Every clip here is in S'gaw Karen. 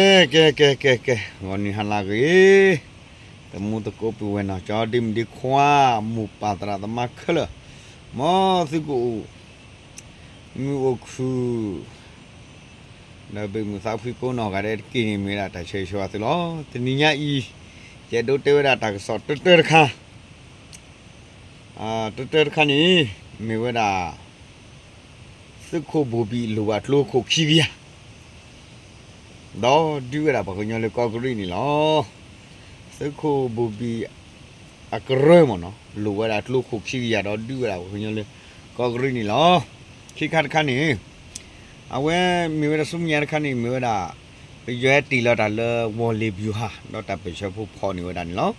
ကဲ ကဲ ကဲ ကဲ ကဲ ဂီၤနံၤဟါလၢအဂ့ၤ, သမူသကိးပုၢ်ဝဲၢ်နီၢ်ကၠီ ဒ့မုၣ်ဒ့ခွါ မိၢ်ပၢ်သရၣ်သမါခဲလၢာ်, မ်သုကအိၣ် မုာ်အိၣ်ခုၣ် ဒီးဘၣ်မုာ်သးဖှံကိးနီၢ်ဂၤဒဲးတက့ၢ်န့ၣ် မ့ၢ်ဝဲဒၣ်တၢ်ဆၢဂ့ၤဆၢဝါသုလီၤ. တနံၤညါအံၤ ယအဲၣ်ဒိးတဲဝဲဒၣ်တၢ်ကစီၣ်တၢတၢတခါ, တၢတၢတခါန့ၣ် မ့ၢ်ဝဲဒၣ် သုးခိၣ်ဘိၣ်ဘံၣ်လိၣ်ဘၣ်ကျိခိၣ်ခံကယၤ ဒီးဒုးဝဲဒၣ်ပှၤကညီလၢကီၢ်ကရံၣ်န့ၣ်လီၤ. သုးခိၣ်ဘိၣ်ဘံၣ်အကရၢမ့ၢ်နီၤ လိၣ်ဝဲဒၣ်ကျိခိၣ်ခံကယၤ ဒီးဒုးဝဲဒၣ်ပှၤကညီလၢကီၢ်ကရံၣ်န့ၣ်လီၤ. ခံခါတခါန့ၣ် အဝဲမ့ၢ်ဝဲဒၣ်ဆူမဲာ်ညါတခါန့ၣ် မ့ၢ်ဝဲဒၣ် ပယီၤဟဲတ့ၢ်လီၤတၢ်လၢ ဝီၤလ့ၤဘျူၤဟၣ် ဒီးတၢ်ပၢၢ်ဆၢဖိဖီၣ်န့ၢ်ဝဲဒၣ်န့ၣ်လီၤ.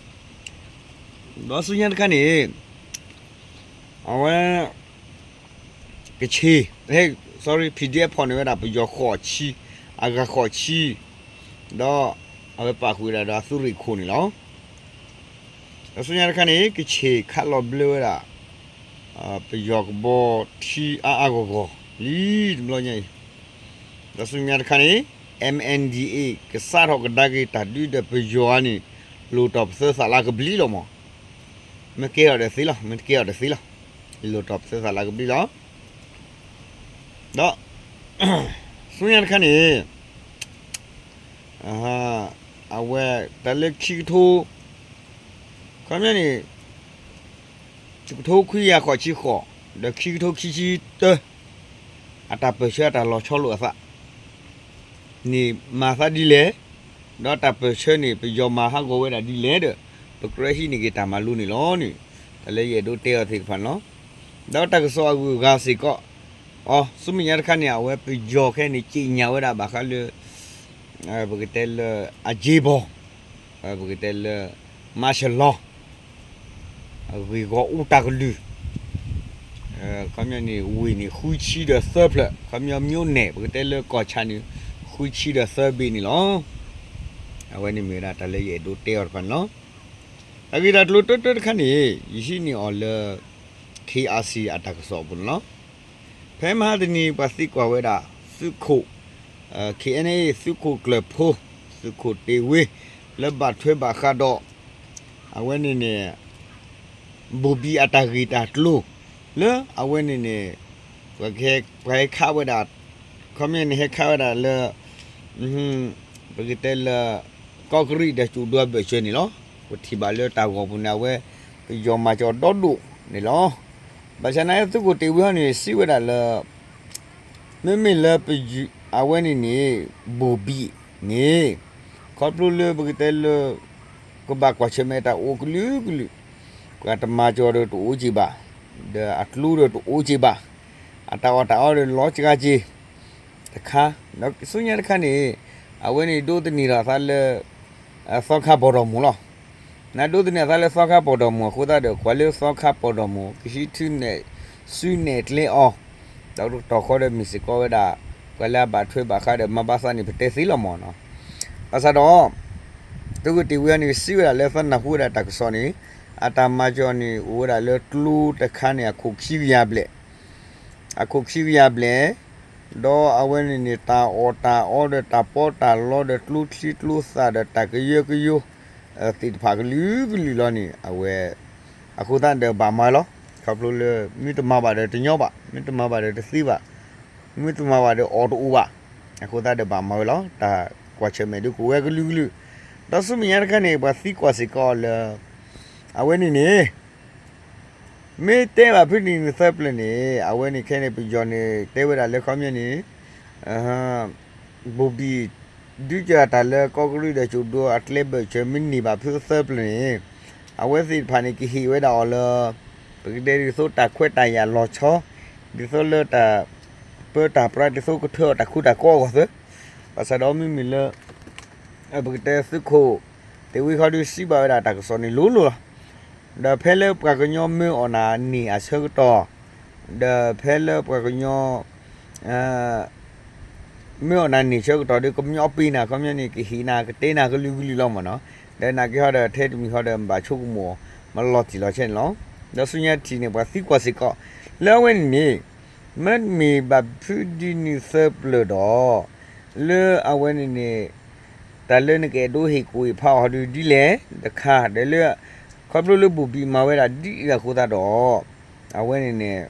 ဒီးဆူညါတခါန့ၣ် အဝဲ ကချ့ၣ် sorry, PDF ဖီၣ်န့ၢ်ဝဲဒၣ်ပယီၤဃိးဆံ, အဂၤဃိးဆံ, ဒီးအဝဲပာ်ဃုာ်ဝဲဒၣ်ဒီးအသုးရ့ၣ်ခိၣ်န့ၣ်လီၤ. ဒီးဆူညါတခါန့ၣ် ကချ့ၣ်ခးလီၤဘျၢဝဲဒၣ် ပယီၤကဘီထံအါအါဂီၢ်ဂီၢ် လံတဘျီညါအံၤ, ဒီးဆူညါတခါန့ၣ် MNDAA ကစးထီၣ်ကဒါက့ၤတၢ်ဒုးဒီးပယီၤဧါန့ၣ် လိၣ်တီၢ်ပသၢသးလၢကဘျံးလီၤမး, မ့ၢ်ကဲထီၣ်ဒီးသ့လီၤ, မ့ၢ်တကဲထီၣ်ဒီးသ့လီၤ, လိၣ်တီၢ်ပသၢသးလၢကဘျံးလီၤ. ဒီး ဆူညါတခါန့ၣ် အဝဲတၢ်လၢခံကထိ ခီပညီန့ၣ် တကထိခွံကယၤဃိးဆံဃိး ဒီးခံကထိခံဆံတၢ အတၢ်ပၢၢ်ဆၢအတၢ်လီၤဆီလိာ်အသးန့ၣ် မၤသးဒ်လဲၣ်, ဒီးတၢ်ပၢၢ်ဆၢန့ၣ် ပယီၤမၤဟးဂီၤဝဲဒၣ်ဒ်လဲၣ်ဒီး ပကြၢးဟံးန့ၢ်က့ၤတၢ်မၤလိန့ၣ်လီၤန့ၣ် တၢ်လၢယအဲၣ်ဒိးတဲအီၤသ့ၣ်တဖၣ်န့ၣ်လီၤ. ဒီးတၢ်ကစီၣ်အဂုၤအဂၤစ့ၢ်ကီး အီၤ ဆူမဲာ်ညါတခါန့ၣ် အဝဲပယီၤခဲအံၤန့ၣ် က့ညၣ်ဝဲဒၣ်ဘၣ်ဃးလၢ ပကတဲလၢ အကၠ့ဘီၣ်, ပကတဲလၢ မၤရှလီၤ အဂ့ၢ်ဂီၢ်အူတၢ်ကလုၢ်, ခီပညီန့ၣ် ဝ့ၢ်န့ၣ် ဃုဆံဒီးသၢဖျၢၣ်, ခီပညီ မြို့နယ် ပကတဲလၢကီၢ်ဆၣ်န့ၣ် ဃုဆံဒီးသၢဘ့ၣ်န့ၣ်လီၤ. အဝဲန့ၣ်မ့ၢ်ဝဲဒၣ်တၢ်လၢယအဲၣ်ဒိးတဲအီၤတဖၣ်န့ၣ်လီၤ. အဂ့ၢ်ဒ်အံၤ တၢတၢတခါန့ၣ် ယဟံးန့ၢ်အီၤလၢ KRC အတၢ်ကစီၣ်အပူၤန့ၣ်လီၤ. ဖဲမဟါတနံၤ ပှၤသံကွၢ်ဝဲဒၣ် သုးခိၣ် KNA သုးခိၣ်ကျၢၢ်ဖိ သုးခိၣ်တ့ၢ်ဝ့ လၢဘၣ်ထွဲဘၣ်ဃးဒီး အဝဲန့ၣ်န့ၣ် ဘိၣ်ဘံၣ်အတၢ်ဂ့ၢ်တၢ်ကျိၤ လၢအဝဲန့ၣ်န့ၣ် ပှၤဟဲခးဝဲဒၣ် ခီပညီန့ၣ် ဟဲခးဝဲဒၣ်လၢ ပကတဲလၢ ကီၢ်ကရံၣ်ဒီးကၠိၣ်ဒိအဘၢၣ်စၢၤန့ၣ်လီၤ. ပထံၣ်ဘၣ်လၢတၢ်ဂီၤပူၤန့ၣ် အဝဲ ပယီၤမၤကၠီၤဒီဒိၣ်န့ၣ်လီၤ. ဘၣ်ဆၣ်နာ်က့ သုးခိၣ်တ့ၢ်ဝ့ဟီန့ၣ် စံးဝဲဒၣ်လၢ မ့မ့ၢ်လၢ အဝဲန့ၣ်န့ၣ် ဘိၣ်ဘံၣ်န့ၣ် ခီဖျိလၢပကတဲလၢ ကဘၣ်ကွၢ်ဆၢၣ်မဲာ်တၢ်အိၣ်ကလုာ်ကလုာ်, ပှၤတမၤကၠီၤဒီးတအိၣ်က့ၤဘၣ်, ဒီးအကျိဒီးတအိၣ်က့ၤဘၣ်, အတၢ်အီၣ်တၢ်အီဒီးလီၤစှၤက့ၤ တခါ, ဒီးဆူညါတခါန့ၣ် အဝဲန့ၣ်ဒိးသန့ၤထီၣ်အသးလၢ သီခါပီၢ်ဒီမူၣ်လီၤ. နဒိးသန့ၤအသးလၢသီခါပီၢ်ဒီမူၣ်အဃိသတးဒီး ကွၢ်လၢသီခါပီၢ်ဒီမူၣ် ကဟံးထုးန့ၢ် စုနဲၣ်ကျဲအီၤ, ဒီးတကတီၢ်ဃီဒီးမ့ၢ်စ့ၢ်ကီးဝဲဒၣ် ပှၤလၢအဘၣ်ထွဲဘၣ်ဃးဒီးမၤဘၣ်သးန့ၣ် ပတဲသ့လီၤမးနီၤ. ဘၣ်ဆၣ်ဒီး သုးခိၣ်တ့ၢ်ဝ့ဟီန့ၣ် စံးဝဲဒၣ်လၢသးနၢ်ဟူဝဲဒၣ်တၢ်ကစီၣ်န့ၣ် အတၢ်မၤကၠီၤန့ၣ် အိၣ်ဝဲဒၣ်လၢကျိတခါန့ၣ် အခိၣ်ခံကယၤဘျဲၣ် အခိၣ်ခံကယၤဘျဲၣ်, ဒီးအဝဲန့ၣ်န့ၣ် တၢ်အီၣ်တၢ်အီဒီးတၢ်ပီးတၢ်လီဒီးကျိချံကျိသၣ်ဒီးတၢ်ကယၢကယိ သ့ၣ်တဖၣ်ကလုာ်ကလုာ်လီၤန့ၣ် အဝဲ အဃိသတးဒီးဘၣ်မၤဝဲလီၤ. ခီဖျိလၢ မ့ၢ်တမၤဘၣ်ဒီးတညီဘၣ်, မ့ၢ်တမၤဘၣ်ဒီးတသ့ဘၣ်, မ့ၢ်တမၤဘၣ်ဒီးအီၣ်တအိၣ်ဘၣ်, အဃိသတးဒီးဘၣ်မၤဝဲလီၤ. တၢ်ကွၢ်ဆၢၣ်မဲာ်ဒုးကအိၣ်ဝဲကလုာ်ကလုာ်, ဒီးဆူမဲာ်ညါတခါန့ၣ် ပှၤသံကွၢ်စ့ၢ်ကီးလၢ အဝဲန့ၣ်န့ၣ် မ့ၢ်တဲဘၣ်ဖုဒ်န့ၣ်သၢပျၢၤန့ၣ် အဝဲန့ၣ်ခဲန့ၣ် ပယီၤန့ၣ် တဲဝဲဒၣ်လၢခီပညီန့ၣ် ဘိၣ်ဘံၣ် ဒုးကတၢ်လၢကီၢ်ကရံၣ်ဒီးကၠိၣ်ဒိအကျဲဘၢၣ်စၢၤ မ့ၢ်န့ၢ်ဘၣ်ဖုသၢပျၢၤန့ၣ် အဝဲသ့ၣ်တဖၣ်န့ၣ် ကဟ့ၣ်ဝဲဒၣ်အီၤလၢ ပကတဲဒ်သိးတၢ်ခွဲးတၢ်ယာ်လီၤဆီ ဒ်သိးလၢတၢ်ပၢတၢ်ပြး ဒ်သိးကထၢအီၤတၢ်ခူတၢ်ကီအဂီၢ်သၢ ဘၣ်ဆၣ်ဒီးမ့မ့ၢ်လၢ ပကတဲသုးခိၣ် တ့ၢ်ဝ့ဟီဒုးစံးဘၣ်ဝဲဒၣ်တၢ်ကစီၣ်န့ၣ်လိၤလိၤလီၤ. ဒီးဖဲလၢပှၤကညီမၢအီၣ်နၤန့ၢ်အဆၢကတီၢ်, ဒီးဖဲလၢပှၤကညီ မၢအီၣ်နၤန့ၢ်ဆၢကတီၢ်ဒီး ကမျီပ့ၤနၤ ခီပညီန့ၣ် ကဟ့ၣ်နၤကတဲနၤကလုာ်ကလုာ်လီၤမးနီၤ. ဒီးနာ်က့ဟီဒီး ထဲတမံၤဟီဒီး ဘၣ်ဆိကမိၣ်မၤလီၤတံၢ်လီၤဆဲးန့ၣ်လီၤ. ဒီးဆူညါတထံၣ်န့ၣ် ပှၤသံကွၢ်စ့ၢ်ကီး လၢအဝဲန့ၣ်န့ၣ် မ့မ့ၢ်ဘၣ်ဖုဒ်န့ၣ်သၢပျၢၤဒီး လၢအဝဲန့ၣ်န့ၣ် တၢ်လၢနကအဲၣ်ဒိးဟ့ၣ်ကူၣ်ဟ့ၣ်ဖးအီၤဒုးဒ်လဲၣ်တခါ ဒီးလၢ ခီဖျိလၢဘိၣ်ဘံၣ်မၤဝဲဒၣ်ဒ်အံၤအဃိသတးဒီး အဝဲန့ၣ်န့ၣ်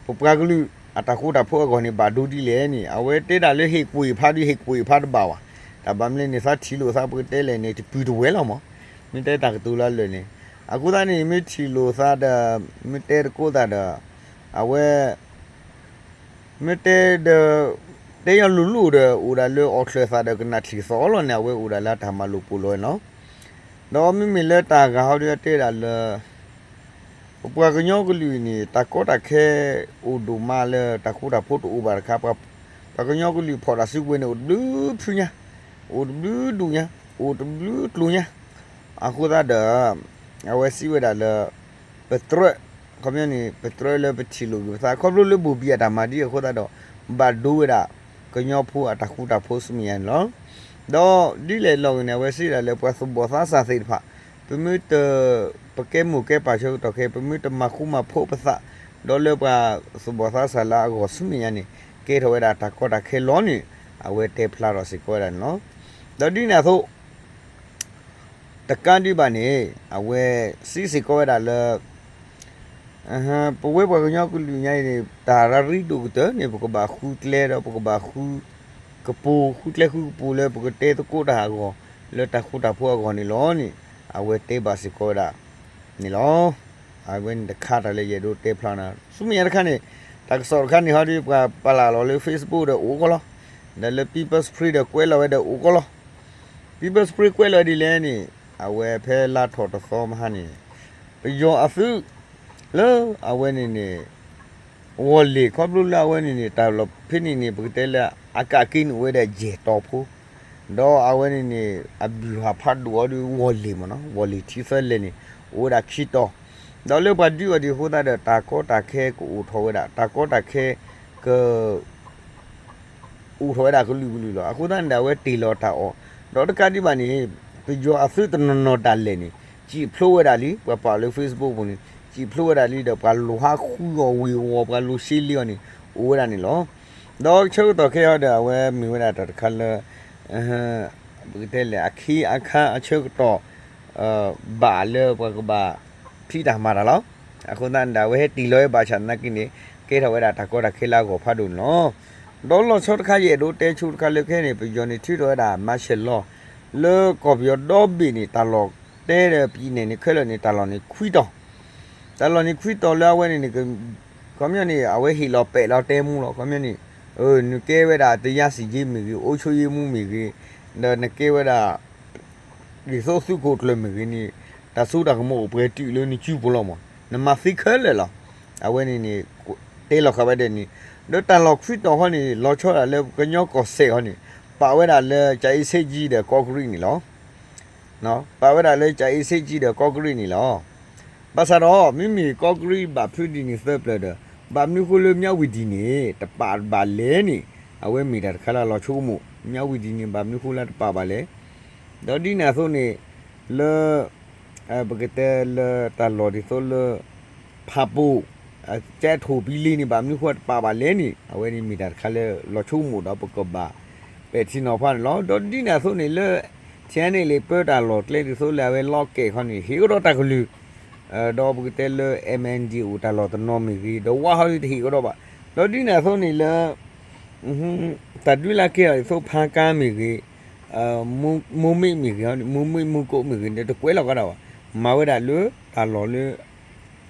ပပှၤကလုာ်အတၢ်ဃူတၢ်ဖိးအဂီၢ်န့ၣ် ဘၣ်ဒိဒ်လဲၣ်န့ၣ် အဝဲတဲဒၣ်လၢဟ့ၣ်ကူၣ်ဟ့ၣ်ဖးဒုး ဟ့ၣ်ကူၣ်ဟ့ၣ်ဖးတဘၣ်ဝဲ, တၢ်ဘၣ်မနုၤလဲၣ်န့ၣ် သးထံၣ်လိာ်သးပကတဲလဲၣ်န့ၣ် တပုၢ်တဝဲၢ်လီၤမး, မ့ၢ်တဲတၢ်ကတိၤလၢလၢာ်န့ၣ်, အဃိသတးန့ၣ် မ့ၢ်ထံၣ်လိာ်သးဒီး မ့ၢ်တဲသကိးသးဒီး အဝဲ မ့ၢ်တဲဒီး တဲယီၤလိၤလိၤဒီး အိၣ်ဒၣ်လၢအီၣ်ချၢၣ်သးဒီးကနၣ်ထံၣ်သီလီၤန့ၣ် အဝဲအိၣ်ဒၣ်လၢတၢ်မၤလိာ်ပိာ်လိာ်ဝဲလီၤ. ဒီးမ့မ့ၢ်လၢတၢ်ဂၤဟီဒုးတဲဒၣ်လၢ ပပှၤကညီကလုာ်အံၤန့ၣ် တၢ်ကီတၢ်ခဲအိၣ်ဒိၣ်မးလၢတၢ်ဃူတၢ်ဖိးတအိၣ်ဘၣ်တခါ, ပှၤကညီကလုာ်ဖီၣ်တၢ်စုကဝဲၤန့ၣ် အိၣ်တဘျုးဖုညါ, အိၣ်တဘျုးဒူၣ်ညါ, အိၣ်တဘျုးကျိၤညါ, အဃိသတးဒီး အဝဲစံးဝဲဒၣ်လၢ ပတြၢး ခီပညီန့ၣ် ပတြၢးလၢပထံၣ်လိာ်က့ၤပသး ခီဖျိလၢဘိၣ်ဘံၣ်အတၢ်မၤဒ်အဃိသတးဒီး ဘၣ်ဒိဝဲဒၣ် ကညီဖိအတၢ်ဃူတၢ်ဖိးဆူမဲာ်ညါန့ၣ်လီၤ. ဒီးဒ်လဲၣ်လီၤဂ့ၤန့ၣ် အဝဲစံးဒၣ်လၢပှၤသူၣ်ဘီၣ်သးစၢ်သ့ၣ်တဖၣ် ပမ့ၢ်တ ပကဲမိၢ်ကဲပၢ်ဆၢကတီၢ်ခဲအံၤ ပမ့ၢ်တမၤဃူမၤဖိးပသး ဒီးလၢပှၤသူၣ်ဘီၣ်သးစၢ်လၢအဂီၢ်ဆူမဲာ်ညါန့ၣ် ကဲထီၣ်ဝဲဒၣ်တၢ်ကီတၢ်ခဲလီၤန့ၣ် အဝဲတဲဖျါထီၣ်စ့ၢ်ကီးဝဲဒၣ်န့ၣ်လီၤ. ဒီးဒ်န့ၣ်အသိး တကးဒံးဘၣ်န့ၣ် အဝဲစံးစ့ၢ်ကီးဝဲဒၣ်လၢ ပဝဲပှၤကညီကလုာ်ညါအံၤန့ၣ် တၢ်ရၤရံဒိၣ်ကတၢၢ်န့ၣ် ပကဘၣ်ဃုကျဲဒီး ပကဘၣ်ဃုကပူၤ ဃုကျဲဃုကပူၤလၢပကတဲသကိးတၢ်အဂီၢ် လၢတၢ်ဃူတၢ်ဖိးအဂီၢ်န့ၣ်လီၤန့ၣ် အဝဲတဲဘၣ်စ့ၢ်ကီးဝဲဒၣ်န့ၣ်လီၤ. အဝဲန့ၣ်တခါတၢ်လၢယအဲၣ်ဒိးတဲဖျါနၤ ဆူမဲာ်ညါတခါန့ၣ် တၢ်ကစီၣ်တခါန့ၣ်ဟီဒီး ပှၤပာ်လၢ်လီၤလၢ Facebook ဒီးအိၣ်ကီးလီၤ. ဒီးလၢ People Spring ဒီးကွဲးလီၤဝဲဒီးအိၣ်ကီးလီၤ. People Spring ကွဲးလီၤဒ်လဲၣ်န့ၣ် အဝဲဖဲလါထီၣ်တသီမဟါန့ၣ် ပယီၤအသုး လၢအဝဲန့ၣ်န့ၣ် ဝီၤလ့ၤ ခီဖျိလၢအဝဲန့ၣ်န့ၣ် တၢ်လီၢ်ဖဲန့ၣ်န့ၣ် ပကတဲလၢ အကးက့ၤန့ၣ်အိၣ်ဝဲဒၣ်ယဲၢ်တီၤဖိ ဒီးအဝဲန့ၣ်န့ၣ် အဘံၣ်ဟးဖးဒိၣ်အီၤဒီးဝီၤလ့ၤမ့ၢ်နီၤ ဝီၤလ့ၤထံသၢလဲၢ်န့ၣ် အိၣ်ဝဲဒၣ်ခံတီၤ ဒီးလၢပှၤဒုးအီၤဒံးအဃိသတးဒီး တၢ်ကီတၢ်ခဲကအိၣ်ထီၣ်ဝဲဒၣ် တၢ်ကီတၢ်ခဲက အိၣ်ထီၣ်ဝဲဒၣ်ကလုာ်ကလုာ်လီၤ. အဃိသတးန့ၣ်ဒီး အဝဲတ့ၢ်လီၤတၢ်အီၣ် ဒီးတကးဒံးဘၣ်န့ၣ် ပယီၤအသုးတနီၤနီၤဒၣ်လဲာ်န့ၣ် စံၣ်ဖျိဝဲဒၣ်လံ ပှၤပာ်လၢ Facebook ပူၤန့ၣ် စံၣ်ဖျိဝဲဒၣ်လံဒီး ပှၤလိၣ်ဟးဃုအီၤဝ့ၤဝီၤ ပှၤလိၣ်ရှဲလ့အီၤန့ၣ် အိၣ်ဝဲဒၣ်န့ၣ်လီၤ. ဒီးဆၢကတီၢ်ခဲအံၤဒီး အဝဲမ့ၢ်ဝဲဒၣ်တၢ်တခါလၢ ပကတဲလဲၣ် အခ့အခါအဆၢကတီၢ် ဘၣ်လၢပှၤကဘၣ်ဖံးတၢ်မၤတၢ်လီၤ. အဃိသတးန့ၣ်ဒီး အဝဲဟဲတ့ၢ်လီၤဝဲဘၣ်ဆၣ်သနာ်က့န့ၣ် ကဲထီၣ်ဝဲဒၣ်တၢ်ကီတၢ်ခဲလၢအဂီၢ်ဖးဒိၣ်န့ၣ်လီၤ. ဒီးလီၤဆီတခါ ယအဲၣ်ဒိးတဲဆိတခါလၢခဲအံၤန့ၣ် ပယီၤန့ၣ်ထုးထီၣ်ဝဲဒၣ် martial law လၢကီၢ်ပယီၤဒီဘ့ၣ်န့ၣ် တၢ်လီၢ်တဲဒီး ပြည်နယ် န့ၣ် ခဲလၢာ်န့ၣ် တၢ်လီၢ်န့ၣ်ခွံတီၤ တၢ်လီၢ်န့ၣ်ခွံတီၤလၢအဝဲန့ၣ်န့ၣ် ခီပညီန့ၣ် အဝဲဟ့ၣ်လီၤပဲာ်လီၤတဲမူလီၤ. ခီပညီန့ၣ် နကဲဝဲဒၣ် တရားစီရင်ရေး မ့ၢ်ဂ့ၤ အုပ်ချုပ်ရေးမှူး မ့ၢ်ဂ့ၤ ဒီးနကဲဝဲဒၣ် ဒ်သိးသုးခိၣ်ကျၢၢ်မ့ၢ်ဂ့ၤန့ၣ် တၢ်စိတၢ်ကမီၤအိၣ်ပှဲၤတုၤလၢနစုပူၤလီၤမး နမၤသ့ခဲလၢာ်လီၤ. အဝဲန့ၣ်န့ၣ် တဲလီၤဃာ်ဝဲဒၣ်န့ၣ် ဒီးတၢ်လီၢ်ခွံတီၤဃီန့ၣ် လီၤဆီဒၣ်လၢကညီကီၢ်စဲၣ်ဃီန့ၣ် ပာ်ဝဲဒၣ်လၢ ကၠၤအ့ဆ့ကၠံဒီးကီၢ်ကရံၣ်န့ၣ်လီၤ. ပာ်ဝဲဒၣ်လၢ ကၠၤအ့ဆ့ကၠံဒီးကီၢ်ကရံၣ်န့ၣ်လီၤ. ဘၣ်ဆၣ်ဒီး မ့မ့ၢ်ကီၢ်ကရံၣ်ဘၣ်ဖုးဒ်န့ၣ်သၢပျၢၤဒီး ဘၣ်မနုၤဃိလၢ မြဝတီ န့ၣ် တပာ်ဘၣ်လဲၣ်န့ၣ် အဝဲမ့ၢ်တၢ်တခါလၢလီၤဆိကမိၣ် မြဝတီ န့ၣ် ဘၣ်မနုၤဃိလၢတပာ်ဘၣ်လဲၣ်. ဒီးဒ်န့ၣ်အသိးန့ၣ် လၢ ပကတဲလၢတၢ်လီၢ်ဒ်သိးလၢ ဖၣ်ပူၣ် ကၠဲးထိၣ်ပံလ့န့ၣ် ဘၣ်မနုၤဃိတပာ်ဘၣ်လဲၣ်န့ၣ် အဝဲန့ၣ်မ့ၢ်တၢ်တခါလၢလီၤဆိကမိၣ်ဒီးပကဘၣ်ပဲာ်ထံနီၤဖးန့ၣ်လီၤ. ဒီးဒ်န့ၣ်အသိးန့ၣ်လၢ ထံန့ၣ်လၢပၢတၢ်လီၢ်ကျဲဒ်သိးလၢအဝဲ လီၢ်ကဲၣ်ခီန့ၣ် ဟ့ၣ်ကဒီးတၢ်ကလုၢ် ဒီးပကတဲလၢ MNDAA တၢ်လီၢ်တနီၤမ့ၢ်ဂ့ၤ ဒီးဝါဟီဒ်တဟ့ၣ်ကဒီးဘၣ်. ဒီးဒ်န့ၣ်အသိးန့ၣ်လၢ တၢ်ဒုးလၢကဲအီၤဒ်သိး ဖါကါ မ့ၢ်ဂ့ၤ မိၢ်မ့ၣ်မ့ၢ်ဂ့ၤ မိၢ်မ့ၣ်မူကိးမ့ၢ်ဂ့ၤန့ၣ် တကွဲးလီၤကဒီးဘၣ်. မၤဝဲဒၣ်လၢတၢ်လီၢ်လၢ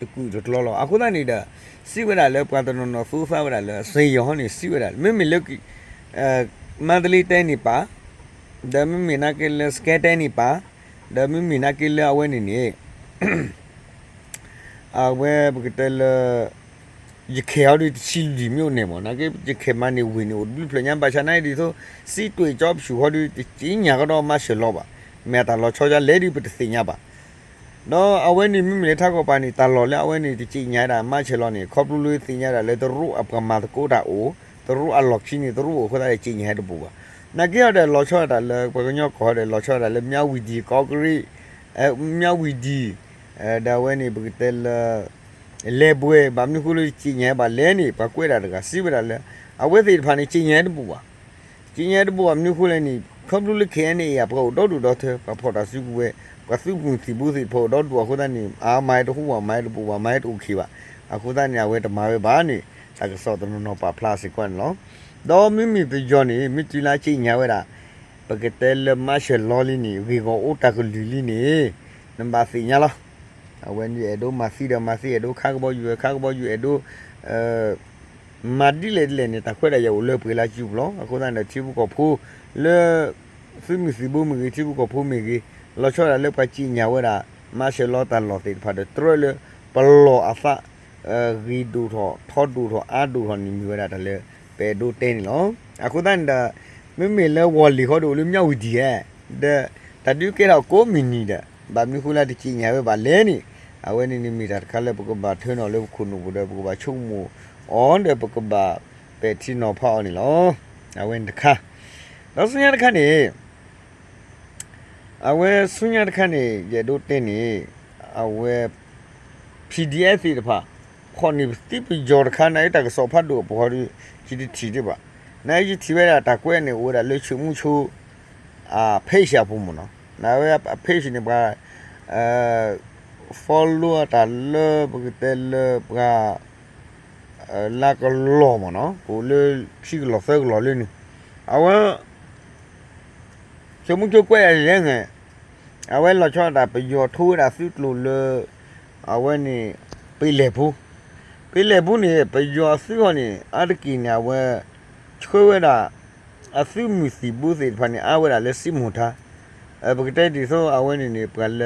တကုာ်တကျီလီၤ. အဃိသတးန့ၣ်ဒီး စံးဝဲဒၣ်လၢပှၤတနီၤနီၤသိသးဝဲဒၣ်လၢ စ့ယီၤဟီန့ၣ် စံးဝဲဒၣ် မ့မ့ၢ်လၢ မန္တလေးတိုင်းန့ၣ်ပာ်, ဒီးမ့မ့ၢ်နာ်က့လၢ စစ်ကိုင်းတိုင်းန့ၣ်ပာ်, ဒီးမ့မ့ၢ်နာ်က့လၢအဝဲန့ၣ်န့ၣ် အဝဲပကတဲလၢ ရခိုင်ဟီဒ်တဆံလွံၢ် မြို့နယ်မး နာ်က့ ရခိုင်မၤန့ၢ်ဝ့ၢ်န့ၣ် အိၣ်တဘျုးဖျၢၣ်ညါ ဘၣ်ဆၣ်နာ်က့ဒ်သိး စစ်တွေ ကျောက်ဖြူ ဟီဒ် တသ့ၣ်ညါကဒီး martial law ဘၣ်. မ့ၢ်အတၢ်လီၤဆီဒ်လဲၣ်ဒ် ပတသ့ၣ်ညါဘၣ်. ဒီးအဝဲန့ၣ်မ့မ့ၢ်လၢထးကီၢ်ပၤန့ၣ် တၢ်လီၢ်လၢအဝဲန့ၣ် တသ့ၣ်ညါဒၣ် martial law န့ၣ် ခီဖျိလၢသ့ၣ်ညါဒၣ်လၢ တရူးအပှၤမၤသကိးတၢ်အိၣ်, တရူးအလီၢ်ခံန့ၣ် တရူးအိၣ်အဃိသတးဒီး သ့ၣ်ညါဟဲတပူၤဘၣ်. နာ်က့ဟီဒီးလီၤဆီဒၣ်တၢ်လၢ ပှၤကညီကီၢ်ဟီဒီးလီၤဆီဒၣ်တၢ်လၢ မြဝတီ ကီၢ်ကရံၣ် မြဝတီ ဒီးအဝဲန့ၣ် ပကတဲလၢ လဲၤဘွဲၣ် ဘၣ်မနုၤဃိလၢသ့ၣ်ညါဘၣ်လဲၣ်န့ၣ် ပှၤကွဲးဒၣ်တဂၤ စံးဝဲဒၣ်လၢ အဝဲသ့ၣ်တဖၣ်န့ၣ် သ့ၣ်ညါတပူၤဘၣ်. က့ညါတဘိဘၣ်မနုၤအဃိလဲၣ်န့ၣ် ခီဖျိလၢ ခဲအံၤန့ၣ် အံၤ ပှၤအိၣ်ဒီဒူၣ်ဒီထၢ ပှၤဖီၣ်တၢ်စုကဝဲၤ ပှၤသုးမုၢ်သံၣ်ဘိသ့ၣ်တဖၣ်အိၣ်ဒီဒူၣ်အဃိသတးန့ၣ် အါမၤဟဲတဟူဘၣ် မၤဟဲတဘူးဘၣ် မၤဟဲတအိၣ်ခံဘၣ်. အဃိသတးန့ၣ် အဝဲတမၤဝဲဘၣ်န့ၣ် တၢ်ကစီၣ်တနီၤနီၤပာ်ဖျါစ့ၢ်ကီးန့ၣ်လီၤ. ဒီးမ့မ့ၢ်ပယီၤန့ၣ် မ့ၢ်တုၤလၢက့ညါဝဲဒၣ် ပကတဲလၢ martial law လံန့ၣ် ဂ့ၢ်ဂီၢ်အိၣ်တၢ်ကလုာ်လံန့ၣ် နဘၣ်သ့ၣ်ညါလီၤ. အဝဲန့ၣ်အဲၣ်ဒိးမၤသံဒီးမၤသံ အဲၣ်ဒိးခးကဘီယူၤ ခးကဘီယူၤ အဲၣ်ဒိး မၤဒ်လဲၣ်ဒ်လဲၣ်န့ၣ် တၢ်ခွဲးတၢ်ယာ်အိၣ်လၢပှဲၤလၢစုပူၤလီၤ. အဃိသတးန့ၣ်ဒီး ထံဖိကီၢ်ဖိလၢ သုးမုၢ်သံၣ်ဘိမ့ၢ်ဂ့ၤ ထံဖိကီၢ်ဖိမ့ၢ်ဂ့ၤ လီၤဆီဒၣ်လၢပှၤက့ညါဝဲဒၣ် martial law တၢ်လီၢ်သ့ၣ်တဖၣ်ဒီး တြီလၢပလီၢ်အသး ဂ့ၤဒိၣ်ထီၣ် ထီဒိၣ်ထီၣ် အါဒိၣ်ထီၣ်န့ၣ် မ့ၢ်ဝဲဒၣ်တၢ်လၢ ပအဲၣ်ဒိးတဲန့ၣ်လီၤ. အဃိသတးန့ၣ်ဒီး မ့မ့ၢ်လၢဝီၤလ့ၤဃီဒီးအိၣ်လၢမၠၣ်ဝတံၤဧါ ဒီး တၢ်ဒုးကဲထီၣ်ကိးမုၢ်နံၤဒီး ဘၣ်မနုၤဃိလၢတက့ညါဝဲဘၣ်လဲၣ်န့ၣ် အဝဲန့ၣ်န့ၣ်မ့ၢ်တၢ်တခါလၢပကဘၣ်ထၢန့ၢ်အီၤလၢပခိၣ်နူာ်ပူၤဒီး ပကဘၣ်ဆိကမိၣ်အီၤဒီး ပကဘၣ်ပဲာ်ထံနီၤဖးအီၤန့ၣ်လီၤ. အဝဲန့ၣ်တခါ ဒီးဆူညါတခါန့ၣ် အဝဲဆူညါတခါန့ၣ် ယအဲၣ်ဒိးတဲန့ၣ် အဝဲ PDF သ့ၣ်တဖၣ် ဖီၣ်န့ၢ်ပသံပယီၤတခါ နအံၤတၢ်ကစီၣ်ဖးဒိၣ်အပူၤဃီဒီး ယတထံၣ်ဒံးဘၣ်. နအံၤယထံၣ်ဝဲဒၣ်တၢ်ကွဲးန့ၣ် အိၣ်ဝဲဒၣ်လၢဆံးမူဆိ အ page အပူၤမ့ၢ်နီၤ. နဝဲအ page န့ၣ် ပှၤ follow အတၢ်လၢပကတဲလၢပှၤ လါကလီၢ်မ့ၢ်နီၤ ကအိၣ်လၢခံကလီၢ်သၢကလီၢ်လၢန့ၣ် အဝဲ ဆိးမူဆိကွဲးယၤလဲၣ်န့ၣ် အဝဲလီၤဆီဒၣ်တၢ်ပယီၤထိဝဲဒၣ်သုးကျိၤလၢ အဝဲန့ၣ် ပ့ၤလဲၣ်ပူၤ ပ့ၤလဲၣ်ပူၤန့ၣ် ပယီၤအသုးအီၤန့ၣ် အါတက့ၢ်န့ၣ် အဝဲ ဆှၢဝဲဒၣ် အသုးမုၢ်သံၣ်ဘိသ့ၣ်တဖၣ်န့ၣ် အါဝဲဒၣ်လၢစံးမူၤထါ ပကတဲဒ်သိးအဝဲန့ၣ်န့ၣ် ပှၤလၢ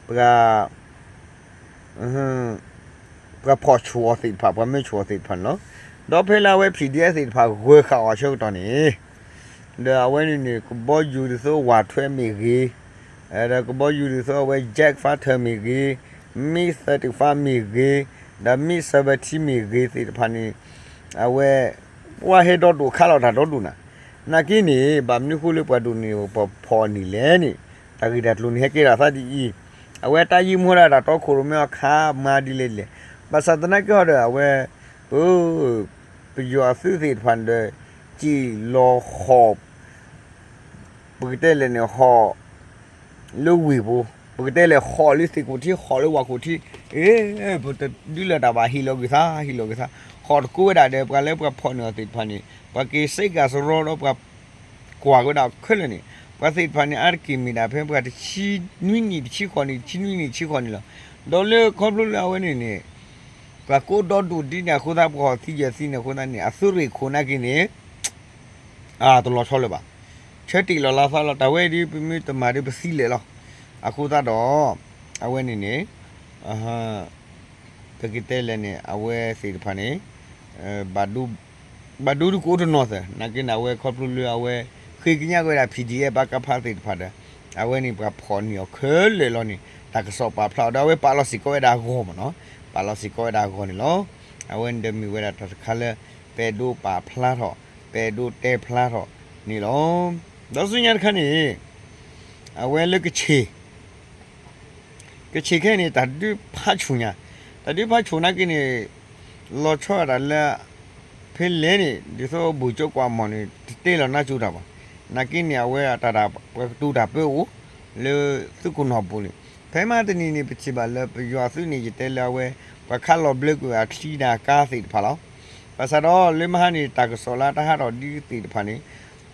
ပှၤ ပှၤဖီၣ်ဆူၣ်အီၤသ့ၣ်တဖၣ် ပှၤမၢဆူၣ်အီၤသ့ၣ်တဖၣ်န့ၣ်လီၤ. ဒီးဖဲလၢအဝဲ PDF သ့ၣ်တဖၣ်ဂၢၤဃာ်အီၤဆၢကတီၢ်န့ၣ် ဒီးအဝဲန့ၣ်န့ၣ် ကဘီယူၤဒ်သိး Y twelve မ့ၢ်ဂ့ၤ, ဒီးကဘီယူၤဒ်သိးအဝဲ Jet Fighter မ့ၢ်ဂ့ၤ, MiG thirty-five မ့ၢ်ဂ့ၤ, ဒီး MiG seventeen မ့ၢ်ဂ့ၤသ့ၣ်တဖၣ်န့ၣ် အဝဲ ပှၤဟဲဒီဒူၣ်ခးလီၤတၢ်ဒီဒူၣ်နၤ, နာ်က့န့ၣ် ဘၣ်မနုၤဃိလၢပှၤဒိၣ်န့ၢ်ပှၤဖီၣ်န့ၣ်လဲၣ်န့ၣ် တၢ်ဂ့ၢ်တၢ်ကျိၤန့ၣ်ဟဲကဲထီၣ်သးဒ်အံၤ, အဝဲတၢ်ယံာ်မူဒၣ်တၢ်တီခိၣ်ရိၣ်မဲအီၤခးမၤဒ်လဲၣ်ဒ်လဲၣ်, ဘၣ်ဆၣ်သနာ်က့ဟီဒီး အဝဲ ပ ပယီၤအသုးသ့ၣ်တဖၣ်န့ၣ်ဒီး စံၣ်လီၤဟီၣ် ပကတဲလဲၣ်န့ၣ် ဟီၣ် လၢဝ့ၢ်ပူၤ, ပကတဲလဲၣ်ဟီၣ်လၢသ့ၣ်ခိၣ်ထံ ဟီၣ်လၢဝၣ်ခိၣ်ထံ, အ့ ပတဒုးလၢၤတၢ်ဘၣ် ဟ့ၣ်လီၤကွံာ်သး ဟ့ၣ်လီၤကွံာ်သး, ဟီၣ်တကိးဝဲဒၣ်ဒီး ပှၤလၢပှၤဖီၣ်န့ၢ်အီၤသ့ၣ်တဖၣ်န့ၣ် ပှၤက့ၤစ့ကၤစရီဒီးပှၤ ကွၢ်က့ၤဝဲဒၣ်ခဲလၢာ်န့ၣ်, ပှၤသ့ၣ်တဖၣ်န့ၣ် အါတက့ၢ်မ့ၢ်ဒၣ်ဖဲပှၤတဆံနွံနံၣ်တဆံဃိးနံၣ် တဆံနွံနံၣ်တဆံဃိးနံၣ်လီၤ. ဒီးလၢခီဖျိလၢအဝဲန့ၣ်န့ၣ် ပှၤကိးဒီဒူၣ်ဒ်န့ၣ်အဃိသတး ပှၤဟီၣ်သံယဲၢ်သံန့ၣ်အဃိသတးန့ၣ် အသုးရ့ၣ်ခိၣ်နာ်က့န့ၣ် တလီၤဆီလၢၤဘၣ်. ဆၢတ့ၢ်လီၤလါသးလီၤ တၢ်ဝဲအံၤဒ်ပမ့ၢ်တမၤဒီးပသံလဲၣ်လီၤ. အဃိသတးဒီး အဝဲန့ၣ်န့ၣ် ပကတဲလဲၣ်န့ၣ် အဝဲသ့ၣ်တဖၣ်န့ၣ် ဘၣ်ဒိဒ်ကအိၣ်တနီၤသၢၣ် နာ်က့န့ၣ် အဝဲခီဖျိလၢအဝဲ ဃ့ကညးဝဲဒၣ် PDF ပကဖ သ့ၣ်တဖၣ်ဒီး အဝဲန့ၣ်ပှၤဖီၣ်န့ၢ်အီၤခဲလၢာ်လီၤန့ၣ် တၢ်ကစီၣ်ပာ်ဖျါအီၤဒီး အဝဲပာ်လီၤစ့ၢ်ကီးဝဲဒၣ်အဂီၢ်မ့ၢ်နီၤ, ပာ်လီၤစ့ၢ်ကီးဝဲဒၣ်အဂီၢ်န့ၣ်လီၤ. အဝဲန့ၣ်ဒီးမ့ၢ်ဝဲဒၣ်တၢ်တခါလၢ ပအဲၣ်ဒိးပာ်ဖျါထီၣ် ပအဲၣ်ဒိးတဲဖျါထီၣ်န့ၣ်လီၤ. ဒီးဆူညါတခါန့ၣ် အဝဲလၢကဆ့ၣ် ကဆ့ၣ်ခဲအံၤန့ၣ် တၢ်ဒုးဖးဆူၣ်ညါ, တၢ်ဒုးဖးဆူၣ်နာ်က့န့ၣ် လီၤဆီဒၣ်တၢ်လၢ ဖဲလဲၣ်န့ၣ် ဒ်သိးဘူၣ်ကၠိကွၢ်မီၢ်န့ၣ် တတဲလီၤနါစိၤတၢ်ဘၣ်. နာ်က့န့ၣ် အဝဲအတၢ်ဒၣ် ပှၤကတိၤတၢ်ပၢအိၣ် လၢသုးခိၣ်နီၢ်ပူၤန့ၣ် ဖဲမဟါတနံၤန့ၣ် ပထံၣ်ဘၣ်လၢပယီၤအသုးန့ၣ် ယတဲလၢအဝဲ ပှၤခးလီၤဘျၢကွံာ်အချံဒၣ်ကါသ့ၣ်တဖၣ်လီၤ. ဘၣ်ဆၣ်ဒီးလၢမဟါန့ၣ် တၢ်ကစီၣ်လၢတဟးထီၣ်ဒ်သ့ၣ်တဖၣ်န့ၣ် ပက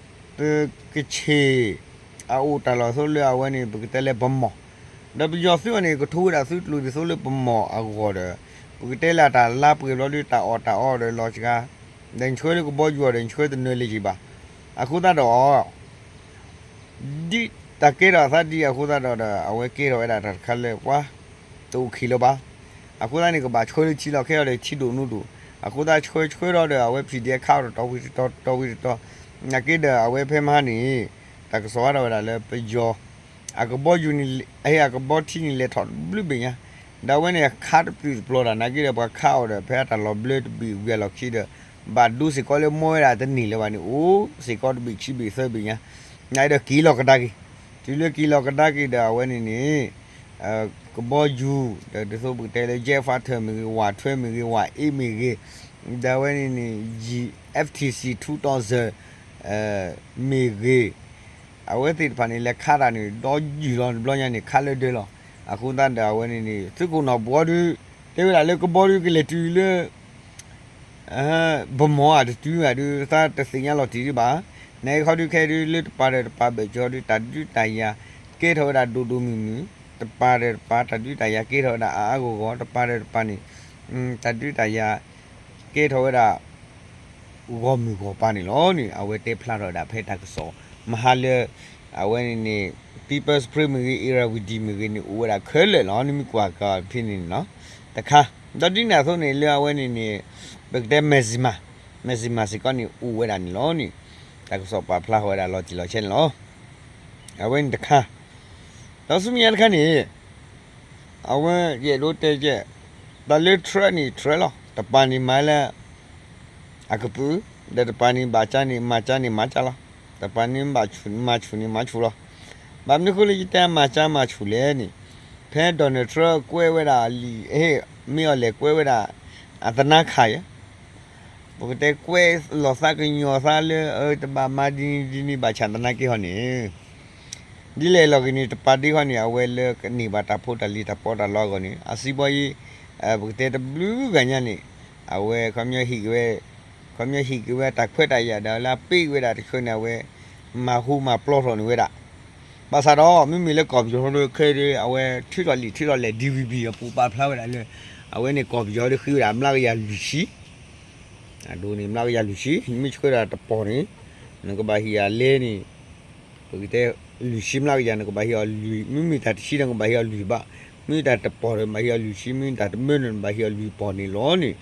ဆ့ၣ် အအိၣ်တၢ်လီၢ်သိးလၢအဝဲန့ၣ် ပကတဲလၢပမီၢ်, ဒီးပယီၤသုးအီၤန့ၣ် ကထိဝဲဒၣ်သုးကျိၤဒ်သိးလၢပမီၢ်အဂီၢ်ဒီး ပကတဲလၢအတၢ်လါပှဲၤဘျီဒီး တၢ်အီၣ်တၢ်အီဒီးလီၤစှၤ, ဒီးနဆှၢလၢကဘီယူၤအီၤဒီး နဆှၢတနၢၤလၢၤဘၣ်. အဃိသတးဒီး ဒ်တၢ်ကဲထီၣ်အသးဒ်အဃိသတးဒီး အဝဲကဲထီၣ်ဝဲဒၣ်တၢ်တခါလၢပှၤ တအိၣ်ခံလၢၤဘၣ်. အဃိသတးန့ၣ် ကဘၣ်ဆှၢလၢထံလီၤ ခဲအံၤဒီးထံဒိၣ်နူဒိၣ်, အဃိသတးဆှၢဆှၢဒီးဒီး အဝဲ PDF ခးအီၤတတီၤဝံၤတတီၤ တတီၤဝံၤတတီၤ, နာ်က့ဒီးအဝဲဖဲမဟါန့ၣ် တၢ်ကစီၣ်ဟးထီၣ်ဝဲဒၣ်လၢပယီၤ အကဘီယူၤန့ၣ် အဟ့ၣ်အကဘီထံန့ၣ် လဲၤထီၣ်တဘျုးဘ့ၣ်ညါ, ဒီးအဝဲန့ၣ် ခးတပျုာ်တပျီၤတၢ် နာ်က့ဒီး ပှၤခးအီၤဒီး ဖဲအတၢ်လီၤဘျၢတဘ့ၣ်ဝံၤအလီၢ်ခံဒီး ဘၣ်ဒိစ့ၢ်ကီးလၢမီၢ်ဝဲဒၣ်တန့ၢ်လၢၤဘၣ်န့ၣ် အိၣ်စ့ၢ်ကီးတဘ့ၣ်ခံဘ့ၣ်သၢဘ့ၣ်ညါ, နာ်က့ဒီးက့ၤလီၤကဒါက့ၤ, တုၤလၢက့ၤလီၤကဒါက့ၤဒီး အဝဲန့ၣ်န့ၣ် ကဘီယူၤ ဒီးဒ်သိးပကတဲလၢ Jet Fighter မ့ၢ်ဂ့ၤ, Y twelve မ့ၢ်ဂ့ၤ, Y eight မ့ၢ်ဂ့ၤ, ဒီးအဝဲန့ၣ်န့ၣ် F T C two thousand မ့ၢ်ဂ့ၤ, အဝဲသ့ၣ်တဖၣ်န့ၣ် လဲၤခးတၢ်န့ၣ် ဒီးယုၢ်လီၤတဘျီညါန့ၣ် ခးလၢဒၢးလီၤ. အဃိသတးဒီးအဝဲန့ၣ်န့ၣ် သုးခိၣ်နီၢ်ဘှီဒုး တဲဝဲဒၣ်လၢကဘီဒုးကလဲၤတုၤလၢ ဗမီၢ်အတတုၤဘၣ်ဒုး သးတသ့ၣ်ညါလီၤတံၢ်ဒံးဘၣ်. နဟဲခီဒုးခဲဒုး လၢတပၤဒီးတပၤဘၢၣ်စၢၤဒုး တၢ်ဒုးတၢ်ယၤ ကဲထီၣ်ဝဲဒၣ်ဒိၣ်ဒိၣ်မုၢ်မုၢ်, တပၤဒီးတပၤ တၢ်ဒုးတၢ်ယၤကဲထီၣ်ဝဲဒၣ်အါအါဂီၢ်ဂီၢ်, တပၤဒီးတပၤန့ၣ် တၢ်ဒုးတၢ်ယၤ ကဲထီၣ်ဝဲဒၣ် ဂီၢ်မုၢ်ဂီၢ်ပၤန့ၣ်လီၤန့ၣ် အဝဲတဲဖျါထီၣ်ဝဲဒၣ်ဖဲတၢ်ကစီၣ် မဟါလၢ အဝဲန့ၣ်န့ၣ် People's Spring မ့ၢ်ဂ့ၤ Irrawaddy မ့ၢ်ဂ့ၤန့ၣ် အိၣ်ဝဲဒၣ်ခဲလၢာ်လီၤ. နမ့ၢ်ကွၢ်ကဖဲန့ၣ်န့ၣ်လီၤ. တခါ ဒီးဒ်န့ၣ်အသိးန့ၣ် လၢအဝဲန့ၣ်န့ၣ် ပကတဲ Mizzima, Mizzima စ့ၢ်ကီးန့ၣ် အိၣ်ဝဲဒၣ်န့ၣ်လီၤန့ၣ် တၢ်ကစီၣ်ပာ်ဖျါထီၣ်ဝဲဒၣ်လီၤတံၢ်လီၤဆဲးန့ၣ်လီၤ. အဝဲန့ၣ်တခါ ဒီးဆူမဲာ်ညါတခါန့ၣ် အဝဲယအဲၣ်ဒိးတဲကဲ တၢ်လၢ truck န့ၣ် truck လီၤ. တပၤန့ၣ်မၤလၢ အကပုာ်, ဒီးတပၤန့ၣ်ဘၣ်ကၠါန့ၣ် မၤကၠါန့ၣ်မၤကၠါလီၤ. တပၤန့ၣ်ဘၣ်ဆူၣ်န့ၣ် မၤဆူၣ်န့ၣ်မၤဆူၣ်လီၤ. ဘၣ်မနုၤအဃိလၢယတဲမၤကၠါမၤဆူၣ်လဲၣ်န့ၣ် ဖဲ Donald Trump ကွဲးဝဲဒၣ်လံာ် ဟ့ၣ် မ့ၢ်အီၤလဲၤကွဲးဝဲဒၣ် အသနါခါယဲ ပကတဲကွဲးလီၤသးကညီၤသးလၢ အတဘၣ်မၤဒ်န့ၣ်ဒ်န့ၣ်ဘၣ်ဆၣ်သနာ်က့ဟီန့ၣ် ဒ်လဲၣ်လီၤဂ့ၤန့ၣ် တပၤဒ့ဟီန့ၣ် အဝဲလၢကန့ၢ်ဘၣ်တၢ်ဖိတၢ်လံၤတၢ်ပီးတၢ်လီအဂီၢ်န့ၣ် အစံးဘီယံၤ ပကတဲတဘျုးဂၤညါန့ၣ် အဝဲခီပညီဟ့ၣ်က့ၤဝဲ ခီပညီဟ့ၣ်က့ၤဝဲတၢ်ခွဲးတၢ်ယာ်ဒီးလၢအပ့ၤဝဲဒၣ်တခါန့ၣ် အဝဲမၤဟူမၤပျီထီၣ်န့ၢ်ဝဲဒၣ် ဘၣ်ဆၣ်ဒီး မ့မ့ၢ်လၢကီၢ်ပယီၤဒီးခဲအံၤ အဝဲထုးထီၣ်လံာ်ထုးထီၣ်လဲၢ် DVB အပူၤပာ်ဖျါဝဲဒၣ်လၢ အဝဲန့ၣ်ကီၢ်ပယီၤဒီးဃ့ဝဲဒၣ်မျးကယၤလွံၢ်ဆံ အဒိန့ၣ် မျးကယၤလွံၢ်ဆံ နမ့ၢ်ဆှၢဒၣ်တပီၢ်န့ၣ် နကဘၣ်ဟ့ၣ်အလဲန့ၣ် ပကတဲ လွံၢ်ဆံမျးကယၤ နကဘၣ်ဟ့ၣ်အီၤလွံၢ် မ့မ့ၢ်တၢ်တဆံဒီး နကဘၣ်ဟ့ၣ်အီၤလွံၢ်ဘး မ့ၢ်တၢ်တပီၢ်ဒီး နဘၣ်ဟ့ၣ်အီၤလွံၢ်ဆံ မ့ၢ်တၢ်တမၢဒီး နဘၣ်ဟ့ၣ်အီၤလွံၢ်ပီၢ်န့ၣ်လီၤန့ၣ်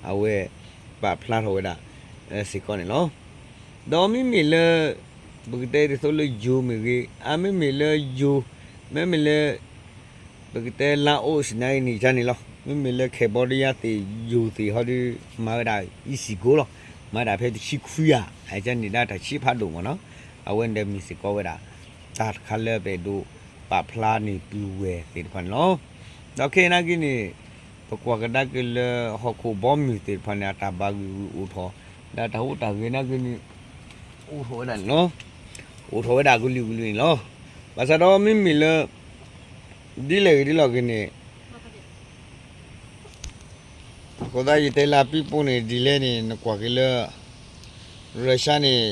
အဝဲပာ်ဖျါထီၣ်ဝဲဒၣ် စ့ၢ်ကီးန့ၣ်လီၤ. ဒီးမ့မ့ၢ်လၢ ပကတဲဒ်သိးလၢယိၤမ့ၢ်ဂ့ၤ အမ့မ့ၢ်လၢယိၤ မ့မ့ၢ်လၢ ပကတဲလါအိၣ်စနၢအံၤန့ၣ် ယါန့ၣ်လီၤ. မ့မ့ၢ်လၢ Cambodia သ့ၣ် ယိၤသ့ၣ်ဟီဒီး မၤဝဲဒၣ် အံၤစံၣ်ကိၣ်လီၤ. မၤဒၣ်ဖဲတဆံခွံဧါ အကန့ၣ်ဒၣ်တၢ်ဆံးဖးဒိၣ်မ့ၢ်နီၤ. အဝဲန့ၣ်ဒီးမ့ၢ်စ့ၢ်ကီးဝဲဒၣ် တၢ်တခါလၢပအဲၣ်ဒိးပာ်ဖျါန့ၢ်ပုၢ်ဝဲၢ်သ့ၣ်တဖၣ်န့ၣ်လီၤ. ဒီးခဲအံၤနာ်က့န့ၣ် ပကွၢ်ကဒါက့ၤလၢဟီၣ်ခိၣ်ဘီမုၢ်သ့ၣ်တဖၣ်န့ၣ် အတၢ်ဘၣ်ဂုာ်ဂုာ်အိၣ်ထီၣ် ဒီးတၢ်ဟူးတၢ်ဂဲၤနာ်က့န့ၣ် အိၣ်ထီၣ်ဝဲဒၣ်န့ၣ်လီၤ. အိၣ်ထီၣ်ဝဲဒၣ်ကလုာ်ကလုာ်န့ၣ်လီၤ. ဘၣ်ဆၣ်ဒီးမ့မ့ၢ်လၢ ဒ်လဲၣ်ဂ့ၤဒ်လဲၣ်ဂ့ၤန့ၣ် အဃိသတးယတဲလၢအပံပူၤန့ၣ် ဒ်လဲၣ်န့ၣ် နကွၢ်က့ၤလၢ Russia န့ၣ်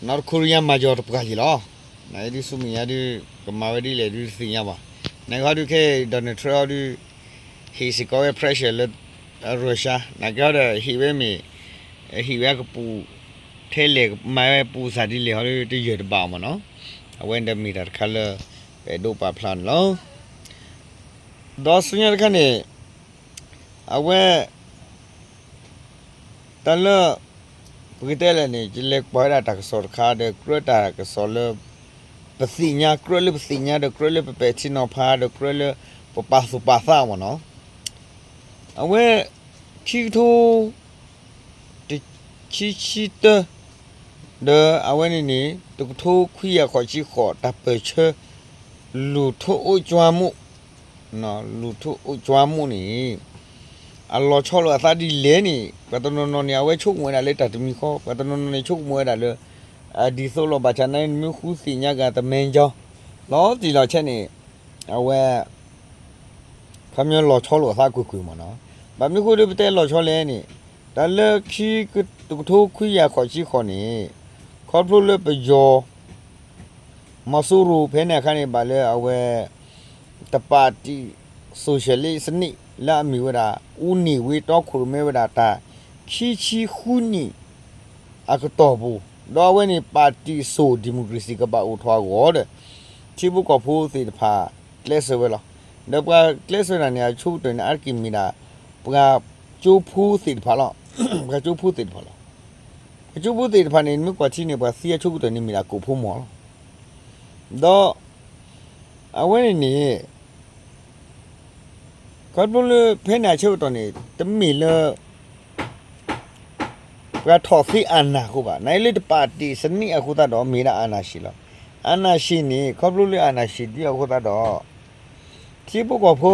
North Korea မၤယီၤတပှၢ်ယံၤလီၤ. နဒုးဆူမဲာ်ညါဒုး ကမၤဝဲဒ်လဲၣ်ဒုးတသ့ၣ်ညါဘၣ်. နကဟီဒုးခဲ Donald Trump ဟီဒုး ဟ့ၣ်စ့ၢ်ကီးဝဲ pressure လၢ Russia နကဟီဒီးဟ့ၣ်ဝဲမ့ၢ် ဟ့ၣ်ဝဲအကပူၤ ထဲလဲၣ်မၤဝဲပူၤစၢ်ဒ်လဲၣ်ဟီဒုး တယၢၢ်တဘၣ်အီၤမ့ၢ်နီၤ. အဝဲန့ၣ်ဒီးမ့ၢ်တၢ်တခါလၢ ပအဲၣ်ဒိးပာ်ဖျါန့ၣ်လီၤ. ဒီးဆူညါတခါန့ၣ် အဝဲ တၢ်လၢ ပကတဲလဲၣ်န့ၣ် ယလဲၤကွၢ်ဝဲဒၣ်တၢ်ကစီၣ်တခါဒီး ကြၢးတၢ်ကစီၣ်လၢ ပသ့ၣ်ညါ ကြၢးလၢပသ့ၣ်ညါဒီး ကြၢးလၢပပဲာ်ထံနီၤဖးဒီး ကြၢးလၢပပာ်သူၣ်ပာ်သးမ့ၢ်နီၤ. အဝဲ ခံကထိ တဆံဆံတၢ ဒီးအဝဲန့ၣ်န့ၣ် တကထိခွံကယၤဃိးဆံဃိး တၢ်ပၢၢ်ဆၢ လူၤထိၣ်အိၣ်ကွၢ်မူး လူၤထိၣ်အိၣ်ကွၢ်မူးန့ၣ် အလီၤဆီလိာ်အသးဒ်လဲၣ်န့ၣ် ပှၤတနီၤနီၤန့ၣ် အဝဲဆိကမိၣ်ဝဲဒၣ်လၢတၢ်တမံၤဃီ ပှၤတနီၤနီၤန့ၣ် ဆိကမိၣ်ဝဲဒၣ်လၢ အဒ်သိးလီၤ ဘၣ်ဆၣ်နာ်က့ နမ့ၢ်ဃုသ့ၣ်ညါက့ၤ တမ့ၢ်ကီ လီၤတံၢ်လီၤဆဲးန့ၣ် အဝဲ ခီပညီလီၤဆီလိာ်အသးကွ့ၢ်ကွ့ၢ်မ့ၢ်နီၤ. ဘၣ်မနုၤအဃိဒီးပတဲလီၤဆီလဲၣ်န့ၣ် တၢ်လၢခံ တကထိခွံကယၤဃိးဆံဃိးန့ၣ် ခီဖျိလၢပယီၤ မီၤစိရိၤဖဲန့ၣ်အခါန့ၣ် ဘၣ်လၢအဝဲ တပၣ်တံၣ် socialist စနစ် လၢအမ့ၢ်ဝဲဒၣ် အူန့ၢ်ဝ့တီခိၣ်ရိၣ်မဲဝဲဒၣ်တၢ် ခံဆံဃုနံၣ် အကတီၢ်ပူၤ ဒီးအဝဲန့ၣ် ပၣ်တံၣ်စိၣ် democracy ကဘၣ်အိၣ်ထီၣ်အဂီၢ်ဒီး ထံဖိကီၢ်ဖိသ့ၣ်တဖၣ် ကျဲးစၢးဝဲလီၤ. ဒီးပှၤကျဲးစၢးတၢ်န့ၣ် အဆိကတၢၢ်န့ၣ် အါတက့ၢ်မ့ၢ်ဒၣ် ပှၤကၠိဖိသ့ၣ်တဖၣ်လီၤ. ပှၤကၠိဖိသ့ၣ်တဖၣ်လီၤ. ပှၤကၠိဖိသ့ၣ်တဖၣ်န့ၣ် နမ့ၢ်ကွၢ်ထံန့ၣ် ပှၤသံအဆိကတၢၢ်န့ၣ်မ့ၢ်ဒၣ်ကိးဖိမီၤလီၤ. ဒီး အဝဲန့ၣ်န့ၣ် ခီဖျိလၢဖဲန့ၣ်အဆၢကတီၢ်န့ၣ် တမ့ၢ်လၢ ပှၤထီၣ်သ့အနၢ်အဃိဘၣ်. နာ်အံၤလၢတပၣ်တံၣ်စနစ်အဃိသတးဒီး မ့ၢ်ဒၣ်အနၢ်ဆံးလီၤ. အနၢ်ဆံးန့ၣ် ခီဖျိလၢအနၢ်ဆံးဒ်အဃိသတးဒီး ထံဖိကီၢ်ဖိ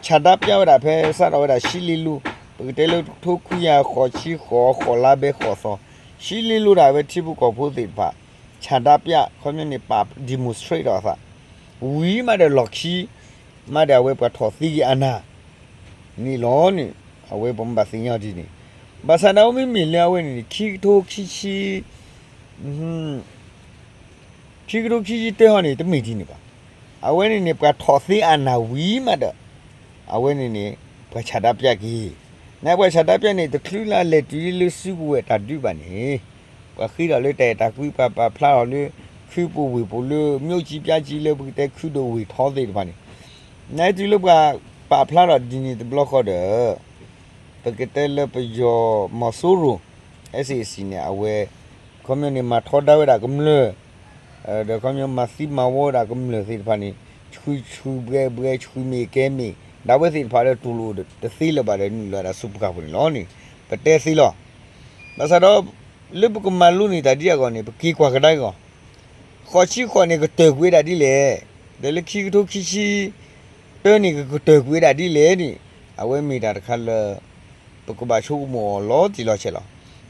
ဆန္ဒပြဝဲဒၣ်ဖဲစးထီၣ်ဝဲဒၣ် ရှစ်လေးလုံး ပကတဲလၢတကထိခွံကယၤဃိးဆံဃိး ဃိးလါဘဲဃိးသီ ဆံလ့လိာ်ဒၣ်အဝဲထံဖိကီၢ်ဖိသ့ၣ်တဖၣ် ဆန္ဒပြ ခီပညီန့ၣ် ပာ် demonstrate ဒီးအသး ဝံၤမးဒီးလီၢ်ခံ မးဒီးအဝဲပှၤထီၣ်သ့က့ၤအနၢ် န့ၣ်လီၤန့ၣ် အဝဲပမ့ၢ်ဘၣ်သ့ၣ်ညါဒ်န့ၣ် ဘၣ်ဆၣ်ဒီးမ့မ့ၢ်လၢအဝဲန့ၣ်န့ၣ် ခံကထိခံဆံ ခံကထိခံဆံတၢဟီန့ၣ် တမ့ၢ်ဒ်န့ၣ်ဘၣ်. အဝဲန့ၣ်န့ၣ် ပှၤထီၣ်သ့အနၢ်ဝံၤမးဒီး အဝဲန့ၣ်န့ၣ် ပှၤဆန္ဒပြက့ၤ န့ၣ်ပှၤဆန္ဒပြန့ၣ် တချုးလၢလဲၤတုၤလၢစုကဝဲၤတၢ်ဒုးဘၣ်န့ၣ် ပှၤဃ့ထီၣ်လၢတၢ်အဲၣ်တၢ်ကွံ ပှၤပာ်ဖျါထီၣ်လၢ ခုပူၤဝ့ၢ်ပူၤလၢ မြို့ကြီးပြကြီး လၢပကတဲခုဒိၣ်ဝ့ၢ်ထီသ့ၣ်တဖၣ်န့ၣ် နတုၤလၢပှၤပာ်ဖျါထီၣ်ဒ်န့ၣ်တဘျီဃီဒီး ပကတဲလၢပယီၤမီၤစိရိၤ SAC န့ၣ် အဝဲ ခီပညီန့ၣ် မၤထီဒါဝဲဒၣ်ကမျၢၢ် ဒီးခီပညီမၤသံမၤဝီဝဲဒၣ်ကမျၢၢ်သ့ၣ်တဖၣ်န့ၣ် ဆှံဆှံဘှဲဘှဲ ဆှံမ့ၢ်ကဲမ့ၢ် ဒၣ်ဝဲသ့ၣ်တဖၣ်ဒီးတူၢ်လိာ်တသ့လၢၤဘၣ်ဒီး နုာ်လီၤဝဲဒၣ်ဆူပှၢ်ပူၤန့ၣ်လီၤန့ၣ် ပတဲသ့လီၤ. ဘၣ်ဆၣ်ဒီး လၢပကမၤလိန့ၢ်တၢ်ဒ်အဂီၢ်န့ၣ် ပက့ၤကွၢ်ကဒါက့ၤအီၤ ဃိးဆံဃိးန့ၣ် ကတၢၢ်ကွံာ်ဝဲဒၣ်ဒ်လဲၣ်, ဒီးလၢခံကထိခံဆံတၢန့ၣ် ကကတၢၢ်ကွံာ်ဝဲဒၣ်ဒ်လဲၣ်န့ၣ် အဝဲမ့ၢ်တၢ်တခါလၢ ပကဘၣ်ဆိကမိၣ်အီၤလီၤတံၢ်လီၤဆဲးလီၤ.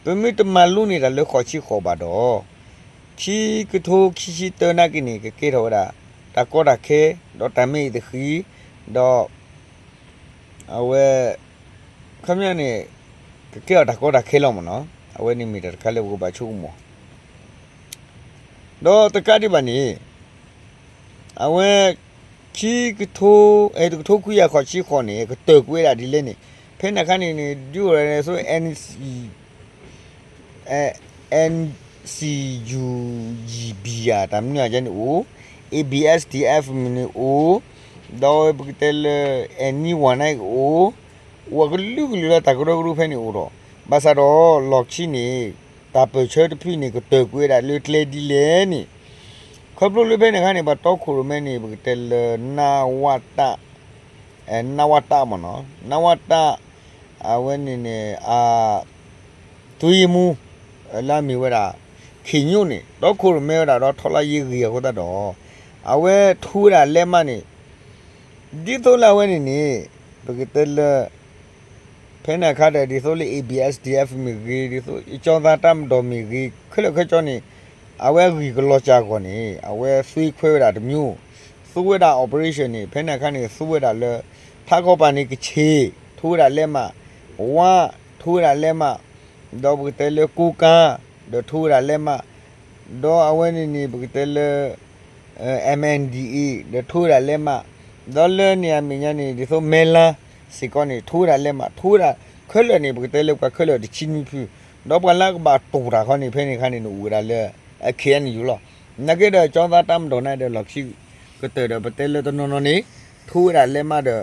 ပမ့ၢ်တမၤလိန့ၢ်တၢ်လၢဃိးဆံဃိးဘၣ်ဒီး ခံကထိခံဆံတၢနာ်က့န့ၣ် ကကဲထီၣ်ဝဲဒၣ် တၢ်ကီတၢ်ခဲ ဒီးတၢ်မ့ၢ်အံၤတဃံ ဒီး အဝဲ ခီပညီန့ၣ် ကကဲထီၣ်တၢ်ကီတၢ်ခဲလီၤမ့ၢ်နီၤ. အဝဲန့ၣ်မ့ၢ်တၢ်တခါလၢပကဘၣ်ဆိကမိၣ် ဒီးတကးဒံးဘၣ်န့ၣ် အဝဲ ခံကထိ တကထိခွံကယၤဃိးဆံဃိးန့ၣ် ကတၢၢ်ကွံာ်ဝဲဒၣ်ဒ်လဲၣ်န့ၣ် ဖဲန့ၣ်အခါန့ၣ်န့ၣ် ဒုးအိၣ်ဒၣ်န့ၣ် သိ NC NCUGB ဧါ တၢ်မနုၤအကဲန့ၣ်အိၣ်, ABSDF မ့ၢ်န့ၣ်အိၣ်, ဒီးပကတဲလၢ NY န့ၣ်ကအိၣ်, အိၣ်အကလုာ်ကလုာ်လၢတၢ်ကရၢကရိဖဲန့ၣ်အိၣ်ဒီး ဘၣ်ဆၣ်ဒီးလီၢ်ခံန့ၣ် တၢ်ပၢၢ်ဆၢတဖုန့ၣ် ကတၢၢ်ကွံာ်ဝဲဒၣ်လၢကျဲဒ်လဲၣ်န့ၣ် ခီဖျိလၢဖဲန့ၣ်အခါန့ၣ် ပှၤတီခိၣ်ရိၣ်မဲန့ၣ် ပကတဲလၢ နဝတ နဝတ မ့ၢ်နီၤ, နဝတ အဝဲန့ၣ်န့ၣ် အ သွေးမှူး လၢအမ့ၢ်ဝဲဒၣ် ခင်ညွန့်န့ၣ် တီခိၣ်ရိၣ်မဲဝဲဒၣ်ဒီး ထောက်လှမ်းရေးဂ့ၤအဃိသတးဒီး အဝဲထူဝဲဒၣ်လဲးမးန့ၣ် ဒ်သိးလၢအဝဲန့ၣ်န့ၣ် ပကတဲလၢ ဖဲန့ၣ်အခါဒီး ဒ်သိးလၢ ABSDF မ့ၢ်ဂ့ၤ, ဒ်သိး ကၠီသးတၢ်မၤဒီးမ့ၢ်ဂ့ၤ, ခဲလၢာ်ခဲဆ့န့ၣ် အဝဲအဂံၢ်ကလီၤစၢ်အဂီၢ်န့ၣ် အဝဲသွေးခွဲဝဲဒၣ်တမျိုး, သူဝဲဒၣ် operation န့ၣ် ဖဲန့ၣ်အခါန့ၣ် သူဝဲဒၣ်လၢ ထးကီပၤန့ၣ်ကဆ့ၣ် ထူဝဲဒၣ်လဲးမး, ဝါ ထူဝဲဒၣ်လဲးမး, ဒီးပကတဲလၢ ကိးကါ ဒီးထူဝဲဒၣ်လဲးမး, ဒီးအဝဲန့ၣ်န့ၣ် ပကတဲလၢ MNDAA ဒီးထူဝဲဒၣ်လဲးမး, ဒီးလၢန့ၣ်အမဲာ်ညါန့ၣ် ဒ်သိးမဲလါ စ့ၢ်ကီးန့ၣ် ထူဝဲဒၣ်လဲးမး, ထူဝဲဒၣ်ခဲလၢာ်န့ၣ် ပကတဲလၢပှၤခဲလၢာ်တဆံနွံဖု, ဒီးပှၤလၢအကဘၣ်တိၢ်တၢ်ခီန့ၣ် ဖဲန့ၣ်အခါန့ၣ် နအိၣ်ဝဲဒၣ်လၢ KNU လီၤ. နာ်က့ဒီး ကၠီသးတၢ်မၤဒီးန့ၣ်ဒီး လီၢ်ခံကတၢၢ်ဒီး ပတဲလၢတနီၤနီၤန့ၣ် ထူဝဲဒၣ်လဲးမးဒီး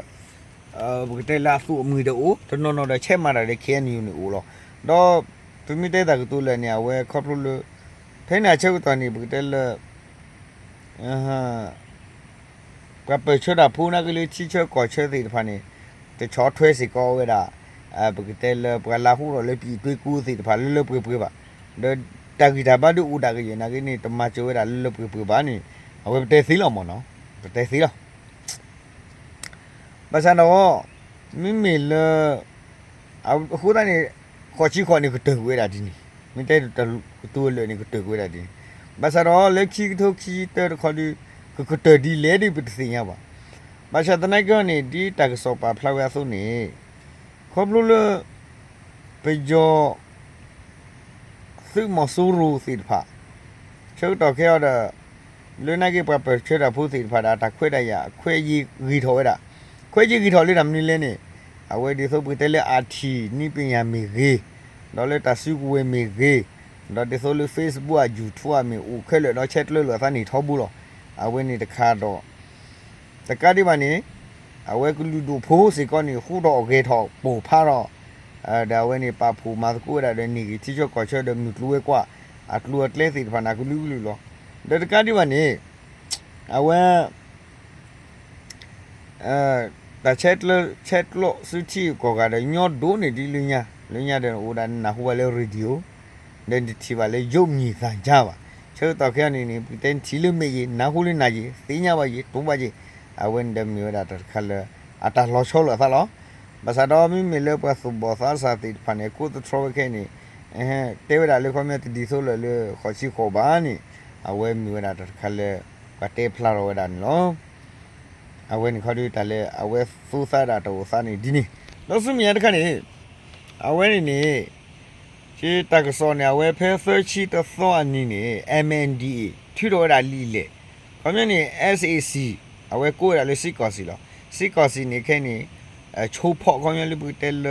ပကတဲလၢအသူၣ်အမုာ်ဒီးအိၣ် တနီၤနီၤဒီး ဆဲးမၤတၢ်ဒီး KNU န့ၣ်အိၣ်လီၤ. ဒီးပမ့ၢ်တဲတၢ်ကတိၤလၢာ်န့ၣ် အဝဲခီဖျိလၢ ဖဲန့ၣ်အဆၢကတီၢ်န့ၣ် ပကတဲလၢ ပှၤပၢၢ်ဆၢတၢ်ဖိနာ်က့လၢထံဆၢကီၢ်ဆၢသ့ၣ်တဖၣ်န့ၣ် တဆီၣ်ထွဲစ့ၢ်ကီးဝဲဒၣ် ပကတဲလၢပှၤလၢဟူထီၣ်လၢပံၤတွ့ကိသ့ၣ်တဖၣ်လၢလၢပှဲၤပှဲၤဘၣ်. ဒီးတၢ်ဂံၢ်တၢ်ဘါဒုးအိၣ်ဒၣ်ကယဲၢ်နာ်က့န့ၣ် တမၤစၢၤဝဲဒၣ်လၢလၢပှဲၤပှဲၤဘၣ်န့ၣ် အဝဲပတဲသ့လီၤမ့ၢ်နီၤ, ပတဲသ့လီၤ. ဘၣ်ဆၣ်ဒီး မ့မ့ၢ်လၢ အဃိသတးန့ၣ် ဃိးဆံဃိးန့ၣ် ကတၢၢ်ကွံာ်ဝဲဒၣ်ဒ်န့ၣ်, မ့ၢ်တဲကတိၤလၢာ်န့ၣ် ကတၢၢ်ကွံာ်ဝဲဒၣ်ဒ်န့ၣ်, ဘၣ်ဆၣ်ဒီးလၢခံကထိခံဆံတၢတခီဒုး ကကတၢၢ်ဒ်လဲၣ်ဒ်ပတသ့ၣ်ညါဘၣ်. ဘၣ်ဆၣ်သနာ်က့န့ၣ် ဒ်တၢ်ကစီၣ်ပာ်ဖျါဝဲအသိးန့ၣ် ခီဖျိလၢ ပယီၤ သုးမီၤစိရိၤသ့ၣ်တဖၣ် ဆၢကတီၢ်ခဲအံၤဒီး လၢနာ်က့ပှၤပၢၢ်ဆၢတၢ်ဖိသ့ၣ်တဖၣ်ဒီး တၢ်ခွဲးတၢ်ယာ် အခွဲးယာ်ဂ့ၤထီၣ်ဝဲဒၣ်, ခွဲးယာ်ဂ့ၤထီၣ်လၢတၢ်မနုၤလဲၣ်န့ၣ် အဝဲဒ်သိးပကတဲလၢ IT နည်းပညာမ့ၢ်ဂ့ၤ, ဒီးလၢတၢ်စုကဝဲၤမ့ၢ်ဂ့ၤ, ဒီးဒ်သိးလၢ Facebook အ YouTube အမ့ၢ်အိၣ်ခဲလၢာ်ဒီး ဆဲးကျၢလိာ်အသးန့ၣ်ထီဘိလီၤ. အဝဲန့ၣ်တခါဒီး တကးဒံးဘၣ်န့ၣ် အဝဲကလုာ်ဒူၣ်ဖိစ့ၢ်ကီးန့ၣ် ဟူထီၣ်ဂဲၤထီၣ်ပိၢ်ဖးထီၣ် ဒီးအဝဲန့ၣ် ပာ်ဖှိၣ်မၤသကိးဝဲဒၣ်ဒီးန့ၢ်ဂ့ၤထံဆၢကီၢ်ဆၢဒီးမုၢ်ကျိၤဝဲၤကွာ် အကျိၤအကျဲသ့ၣ်တဖၣ်န့ၣ် အကလုာ်ကလုာ်လီၤ. ဒီးတကးဒံးဘၣ်န့ၣ် အဝဲ တၢ်ဆဲးကျၢ ဆဲးကျိးဆူထံဂုၤကီၢ်ဂၤဒီး ညီဒိၣ်န့ၢ်ဒ်လၢညါ, လၢညါဒီးနအိၣ်ဒၣ်နနၢ်ဟူဘၣ်လၢ radio ဒီးနထံၣ်ဘၣ်လၢ ရုပ်မြင်သံကြား ဘၣ်. ဆၢကတီၢ်ခဲအံၤန့ၣ်န့ၣ် ပကတဲနထံၣ်လၢမဲာ်ယံၤ နၢ်ဟူလၢနၢ်ယံၤ သ့ၣ်ညါဘၣ်ယံၤ တူၢ်ဘၣ်ယံၤ, အဝဲန့ၣ်ဒီးမ့ၢ်ဝဲဒၣ်တၢ်တခါလၢ အတၢ်လီၤဆီလိာ်အသးလီၤ. ဘၣ်ဆၣ်ဒီးမ့မ့ၢ်လၢပှၤသူၣ်ဘီၣ်သးစၢ်သ့ၣ်တဖၣ်န့ၣ် ကိးသတြီဝဲခဲအံၤန့ၣ် တဲဝဲဒၣ်လၢခီပညီတဒ်သိးလၢာ်လၢဃိးဆံဃိးဘၣ်န့ၣ် အဝဲမ့ၢ်ဝဲဒၣ်တၢ်တခါလၢ ပှၤတဲဖျါထီၣ်ဝဲဒၣ်န့ၣ်လီၤ. အဝဲန့ၣ်ခီဒုးတၢ်လၢအဝဲသူသးဒၣ်တၢ်အိၣ်သးန့ၣ်ဒ်န့ၣ် ဒီးဆူမဲာ်ညါတခါန့ၣ် အဝဲန့ၣ်န့ၣ် က့တၢ်ကစီၣ်န့ၣ် အဝဲဖဲသၢဆံတသီအနံၤန့ၣ် MNDAA ထုးထီၣ်ဝဲဒၣ်လံာ်လဲၢ်, ခီပညီန့ၣ် SAC အဝဲကိးဝဲဒၣ်လၢစ့ၢ်ကီးစံးလီၤ. စ့ၢ်ကီးစံးန့ၣ်ခဲအံၤန့ၣ် ဆိဖီၣ်ခီပညီလၢပကတဲလၢ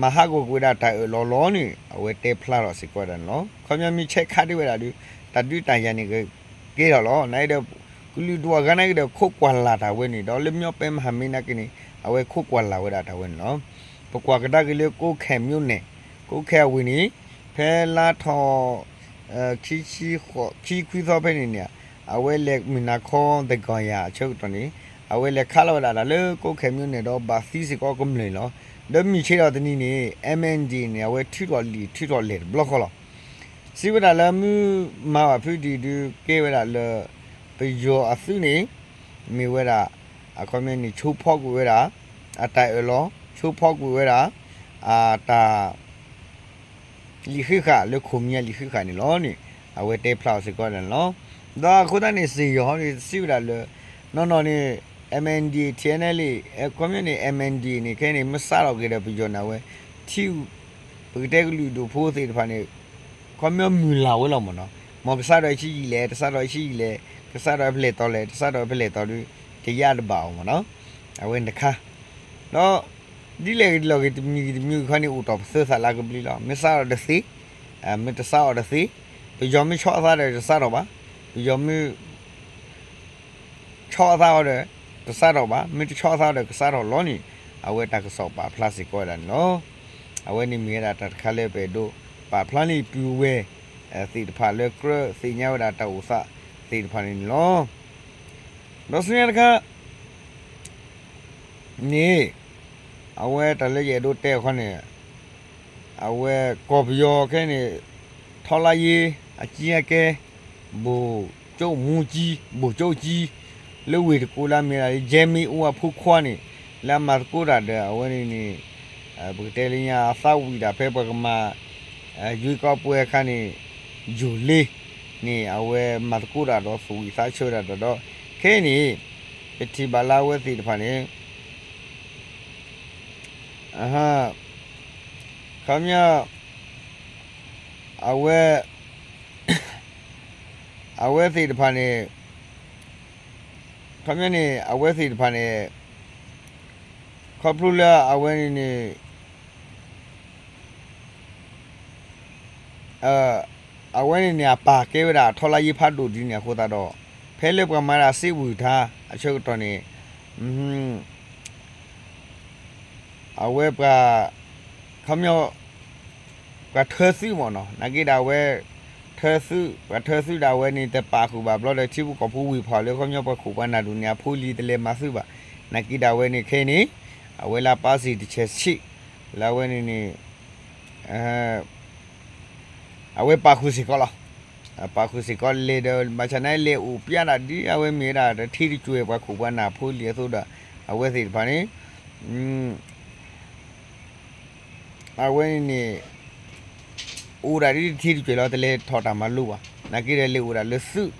မၤဟးဂီၤကွံာ်ဝဲဒၣ်တၢ်အၢၣ်လီၤလီၤန့ၣ် အဝဲတဲဖျါထီၣ်စ့ၢ်ကီးဝဲဒၣ်န့ၣ်လီၤ. ခီပညီမ့ၢ်ဆဲးခးဒံးဝဲဒၣ်ဒီး တၢ်ဒုးတၢ်ယၤန့ၣ်ကကဲထီၣ်လီၤ. နာ်က့ဒီး ကလုာ်ဒူၣ်အဂၤနာ်က့ဒီး ခိးကွၢ်လၢ်တၢ်ဝဲန့ၣ် ဒီးလၢမညီပဲမဟာမိတ်နာ်က့န့ၣ် အဝဲခိးကွၢ်လၢ်ဝဲဒၣ်တၢ်ဝဲန့ၣ်လီၤ. ပကွၢ်ကဒါက့ၤလၢကိးခဲမြို့နယ်, ကိးခဲအဝ့ၢ်န့ၣ် ဖဲလါထီၣ် ခံဆံဃိး ခံခွံသီဖဲန့ၣ်န့ၣ် အဝဲလဲၤမုၢ်နၤခီသဂီၤယၤအဆၢကတီၢ်န့ၣ် အဝဲလဲၤခးလီၤဝဲဒၣ်တၢ်လၢကိးခဲမြို့နယ်ဒီးဘၣ်သံစ့ၢ်ကီးကမျၢၢ်န့ၣ်လီၤ. ဒီးမုၢ်ဆ့ၣ်ဒီးတနံၤန့ၣ် MNDAA န့ၣ် အဝဲထုးထီၣ်လံာ်ထုးထီၣ်လဲၢ်တဘျီဃီလီၤ. စံးဝဲဒၣ်လၢမ့ၢ်မၤဘၣ်ဖုဒံးဒုးကဲဝဲဒၣ်လၢ ပယီၤအသုးန့ၣ် မ့ၢ်ဝဲဒၣ် အခီပညီန့ၣ် ဆိဖီၣ်ကွံာ်ဝဲဒၣ် အတၢ်အၢၣ်လီၤ, ဆိဖီၣ်ကွံာ်ဝဲဒၣ် အတၢ် လံာ်ဃံးဃာ်လၢခိၣ်မံၤအလံာ်ဃံးဃာ်န့ၣ်လီၤန့ၣ် အဝဲတဲဖျါအီၤစ့ၢ်ကီးဒၣ်န့ၣ်လီၤ. ဒီးအဃိသတးန့ၣ် စ့ၢ်ကီးဟီန့ၣ် စံးဝဲဒၣ်လၢ နီၢ်နီၢ်န့ၣ် MNDAA TNLA အခီပညီန့ၣ် MNDAA န့ၣ် ခဲအံၤန့ၣ် မ့ၢ်စးထီၣ်က့ၤဒီးပယီၤန့ၣ် အဝဲ ထံ ပကတဲကလုာ်ဒူၣ်ဖိသ့ၣ်တဖၣ်န့ၣ် ခီပညီမုၢ်လၢ်ဝဲလီၤမ့ၢ်နီၤ, မ်ကစးထီၣ်ဆံးယံာ်လဲၣ်, တစးထီၣ်ဆံးယံာ်လဲၣ်, ကစးထီၣ်ဖဲလဲၣ်တီၤလဲၣ်, တစးထီၣ်ဖဲလဲၣ်တီၤဒုး တယါတဘၣ်အီၤမ့ၢ်နီၤ, အဝဲန့ၣ်တခါ, ဒီး ဒ်လဲၣ်ဂ့ၤဒ်လဲၣ်ဂ့ၤ တမံၤဂ့ၤတမံၤဂ့ၤခီန့ၣ် အိၣ်တီၢ်ပသၢသးလၢကဘျံးလီၤ, မ့ၢ်စးထီၣ်တသ့, မ့ၢ်တစးထီၣ်တသ့, ပယီၤမ့ၢ်ဆီၣ်အသးဒီးတစးထီၣ်ဘၣ်, ပယီၤမ့ၢ် ဆီၣ်အသးအီၤဒီး တစးထီၣ်ဘၣ်, မ့ၢ်တဆီၣ်အသးအီၤဒီးကစးထီၣ်လီၤန့ၣ် အဝဲတၢ်ကစီၣ်ပာ်ဖျါစ့ၢ်ကီးဝဲဒၣ်န့ၣ်လီၤ. အဝဲန့ၣ်မ့ၢ်ဝဲဒၣ်တၢ်တခါလၢပအဲၣ်ဒိးပာ်ဖျါန့ၢ်ပုၢ်ဝဲၢ်သ့ၣ်တဖၣ်လၢကြၢးသ့ၣ်ညါဝဲဒၣ်တၢ်အိၣ်သးသ့ၣ်တဖၣ်န့ၣ်န့ၣ်လီၤ. ဒီးဆူညါတခါ န့ၣ် အဝဲတၢ်လၢယအဲၣ်ဒိးတဲအခီန့ၣ် အဝဲကီၢ်ပယီၤခဲန့ၣ် ထောက်လှမ်းရေး အကြီးအကဲ ဗိုလ်ချုပ်မှူးကြီး ဗိုလ်ချုပ်ကြီး လၢဝ့ၢ်တကူၣ်လၢအမ့ၢ်ဒၣ် ရဲမင်းဦး အဖိခွါန့ၣ် လၢအမၤသကိးတၢ်ဒီးအဝဲန့ၣ်န့ၣ် ပကတဲလၢညါအသးဝံၣ်တၢ်ဖဲပှၤကမၤ ရွေးကောက်ပွဲအခါန့ၣ် ယိၤလ့န့ၣ် အဝဲမၤသကိးတၢ်ဒီးသူၣ်ဝံၣ်သးဆၢတၢ်ဒီး ခဲအံၤန့ၣ် ပထံၣ်ဘၣ်လၢအဝဲသ့ၣ်တဖၣ်န့ၣ် ခီပညီ အဝဲ အဝဲသ့ၣ်တဖၣ်န့ၣ် ခီပညီန့ၣ် အဝဲသ့ၣ်တဖၣ်န့ၣ် ခီဖျိလၢအဝဲန့ၣ်န့ၣ် အဝဲန့ၣ်န့ၣ် အပၢ်ကဲဝဲဒၣ် ထောက်လှမ်းရေး ဖးဒိၣ်ဒ်န့ၣ်အဃိသတးဒီး ဖဲလၢပှၤမၤဒၣ်စ့ဝံၤတၢ်အဆၢကတီၢ်န့ၣ် အဝဲပှၤ ခီပညီ ပှၤထၢသုးမ့ၢ်နီၤ နာ်က့ဒီးအဝဲ ထၢသုး ပှၤထၢသုးဒီးအဝဲန့ၣ် တပာ်ဃုာ်ဘၣ်ဘျီဒီး ထံဖိကီၢ်ဖိဝ့ၢ်ဖီၣ်လၢခီပညီပှၤခိၣ်ပှၤနၢ်ဒိၣ်န့ၣ် အဖိလံၤတလဲၤမၤသုးဘၣ်. နာ်က့ဒီးအဝဲန့ၣ်ခဲအံၤန့ၣ် အဝဲလၢအပၢ်စံၣ်တဆဲးဆံး လၢအဝဲန့ၣ်န့ၣ် အဝဲပာ်ဃုာ်စ့ၢ်ကီးလီၤ. ပာ်ဃုာ်စ့ၢ်ကီးလဲၤဒီး ဘၣ်ဆၣ်နာ်လဲၤအိၣ်ပျဲဒၣ်ဒ်အဝဲမ့ၢ်ဝဲဒၣ် တထံတကွဲၢ်ပှၤခိၣ်ပှၤနၢ်ဖိလံၤအသိးဒီး အဝဲသ့ၣ်တဖၣ်န့ၣ် အဝဲန့ၣ်န့ၣ် အိၣ်ဒၣ်ဒ်တထံတကွဲၢ်လီၤ တလဲၤထီၣ်တၢ်မၤလိဘၣ်. နာ်က့ဒီးလဲၤအိၣ်ဒၣ်လၢသုး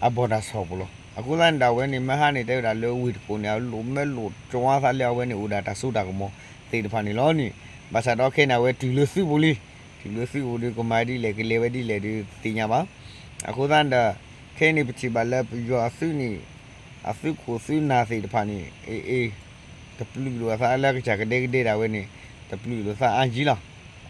အဘီၣ်တၢ်ဆီၣ်ပူၤလီၤ. အဃိသတးန့ၣ်ဒီးအဝဲန့ၣ် မဟါန့ၣ် တဲဝဲဒၣ်လၢဝ့ၢ်တကူၣ်န့ၣ် အလိၣ်မ့ၢ်လိၣ်ကၠီသးလၢအဝဲန့ၣ်အိၣ်ဒၣ်တၢ်စိတၢ်ကမီၤသ့ၣ်တဖၣ်န့ၣ်လီၤန့ၣ်. ဘၣ်ဆၣ်ဒီးခဲအံၤန့ၣ် အဝဲတုၤလၢသုးပူၤလံ. တုၤလၢသုးပူၤဒီး ကမၤဒ်လဲၣ် ကလဲၤဝဲဒ်လဲၣ်ဒီးတသ့ၣ်ညါဘၣ်. အဃိသတးန့ၣ်ဒီး ခဲအံၤန့ၣ် ပထံၣ်ဘၣ်လၢပယီၤအသုးန့ၣ် အသုးခိၣ်သုးနၢ်သ့ၣ်တဖၣ်န့ၣ် အ့ အ့ တပျုာ်လိာ်အသးလၢကစၢ်ကဒဲကဒဲဒၣ်ဝဲန့ၣ် တပျုာ်လိာ်သးအါကံလီၤ.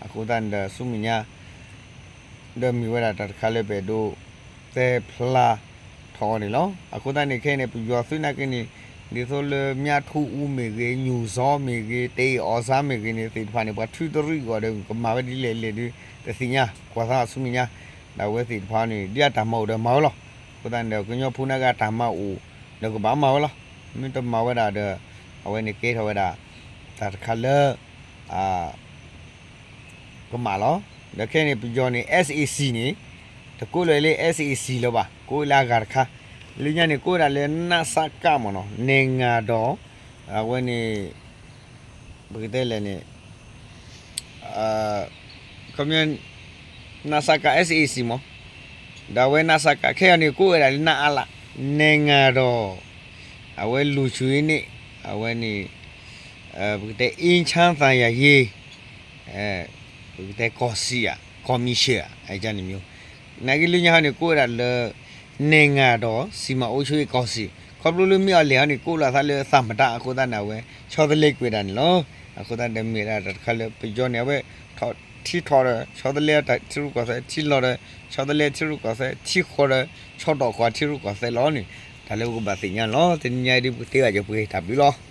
အဃိသတးန့ၣ်ဒီးဆူမဲာ်ညါ ဒီးမ့ၢ်ဝဲဒၣ်တၢ်တခါလၢပအဲၣ်ဒိး တဲဖျါထီၣ်အီၤန့ၣ်လီၤ. အဃိသတးန့ၣ်ခဲအံၤန့ၣ် ပယီၤသုးနာ်က့န့ၣ် ဒ်သိးလၢ မြထိုးဦး မ့ၢ်ဂ့ၤ, ညိုစော မ့ၢ်ဂ့ၤ, တ့ၢ်အီၣ်စါ မ့ၢ်ဂ့ၤန့ၣ် သ့ၣ်တဖၣ်န့ၣ် ပှၤထုးတရံးအဂီၢ်ဒီး ကမၤဝဲဒ်လဲၣ်လဲၣ်ဒီး တသ့ၣ်ညါ ကွၢ်သးဆူမဲာ်ညါ ဒီးအဝဲသ့ၣ်တဖၣ်န့ၣ် ဒ်အတၢ်မၤအိၣ်ဒီးမၤဝဲလီၤ. အဃိသတးန့ၣ်ဒီး ကညီဖိနာ်က့အတၢ်မၤအိၣ်ဒီးကဘၣ်မၤဝဲလီၤ. မ့ၢ်တမၤဝဲဒၣ်ဒီး အဝဲန့ၣ်ကဲထီၣ်ဝဲဒၣ် တၢ်တခါလၢ ကမၣ်လီၤ. ဒီးခဲအံၤန့ၣ် ပယီၤန့ၣ် SAC န့ၣ် တကိးလၢၤလၢ SAC လၢၤဘၣ်, ကိးလၢအဂၤတခါ, လၢညါန့ၣ် ကိးဝဲဒၣ်လၢ နစက မ့ၢ်နီၤ, နဲၣ်ငၤဒီး အဝဲန့ၣ် ပကတဲလဲၣ်န့ၣ် ခီ နစက SAC မး, ဒီးအဝဲနစက ခဲအံၤန့ၣ် ကိးဝဲဒၣ်လၢ နအလ နဲၣ်ငၤဒီး အဝဲလူၤဆူအံၤန့ၣ် အဝဲန့ၣ် ပကတဲ အ့ၣ်ချၢသးယၤယ့ ပကတဲကီၢ်စံၣ်ဧါ ကီၢ်မံၣ်ဆၢဧါ အန့ၣ်မ့ၢ် နာ်က့လၢညါဟီန့ၣ် ကိးဝဲဒၣ်လၢ နဲၣ်ငၤဒီး စံမၤအိၣ်ဆိအ့ၣ်ကီၢ်စံၣ် ခီဖျိလၢမ့ၢ်အီၤလဲၣ်ဟီန့ၣ် ကိးလီၤသးလၢသမ္မတ အဃိသတးန့ၣ် အဝဲဆီတလဲကွံာ်ဝဲဒၣ်န့ၣ်လီၤ. အဃိသတးဒီးမ့ၢ်ဝဲဒၣ်တၢ်တခါလၢပယီၤန့ၣ် အဝဲထီၣ်ထံထီၣ်ဒီး ဆီတလဲတၢ်ထံရူၢ်ကီၢ်သဲး ထံလီၤဒီး ဆီတလဲထံရူၢ်ကီၢ်သဲး ထံဃီၤဒီး ဆီထီၣ်ဃီၤထံရူၢ်ကီၢ်သဲးလီၤန့ၣ် တၢ်လၢပကဘၣ်သ့ၣ်ညါန့ၣ်လီၤ. တနံၤညါအံၤဒ်ပကတဲဘၣ်က့ၤပှဲၤတၢ်ဘျုးလီၤ.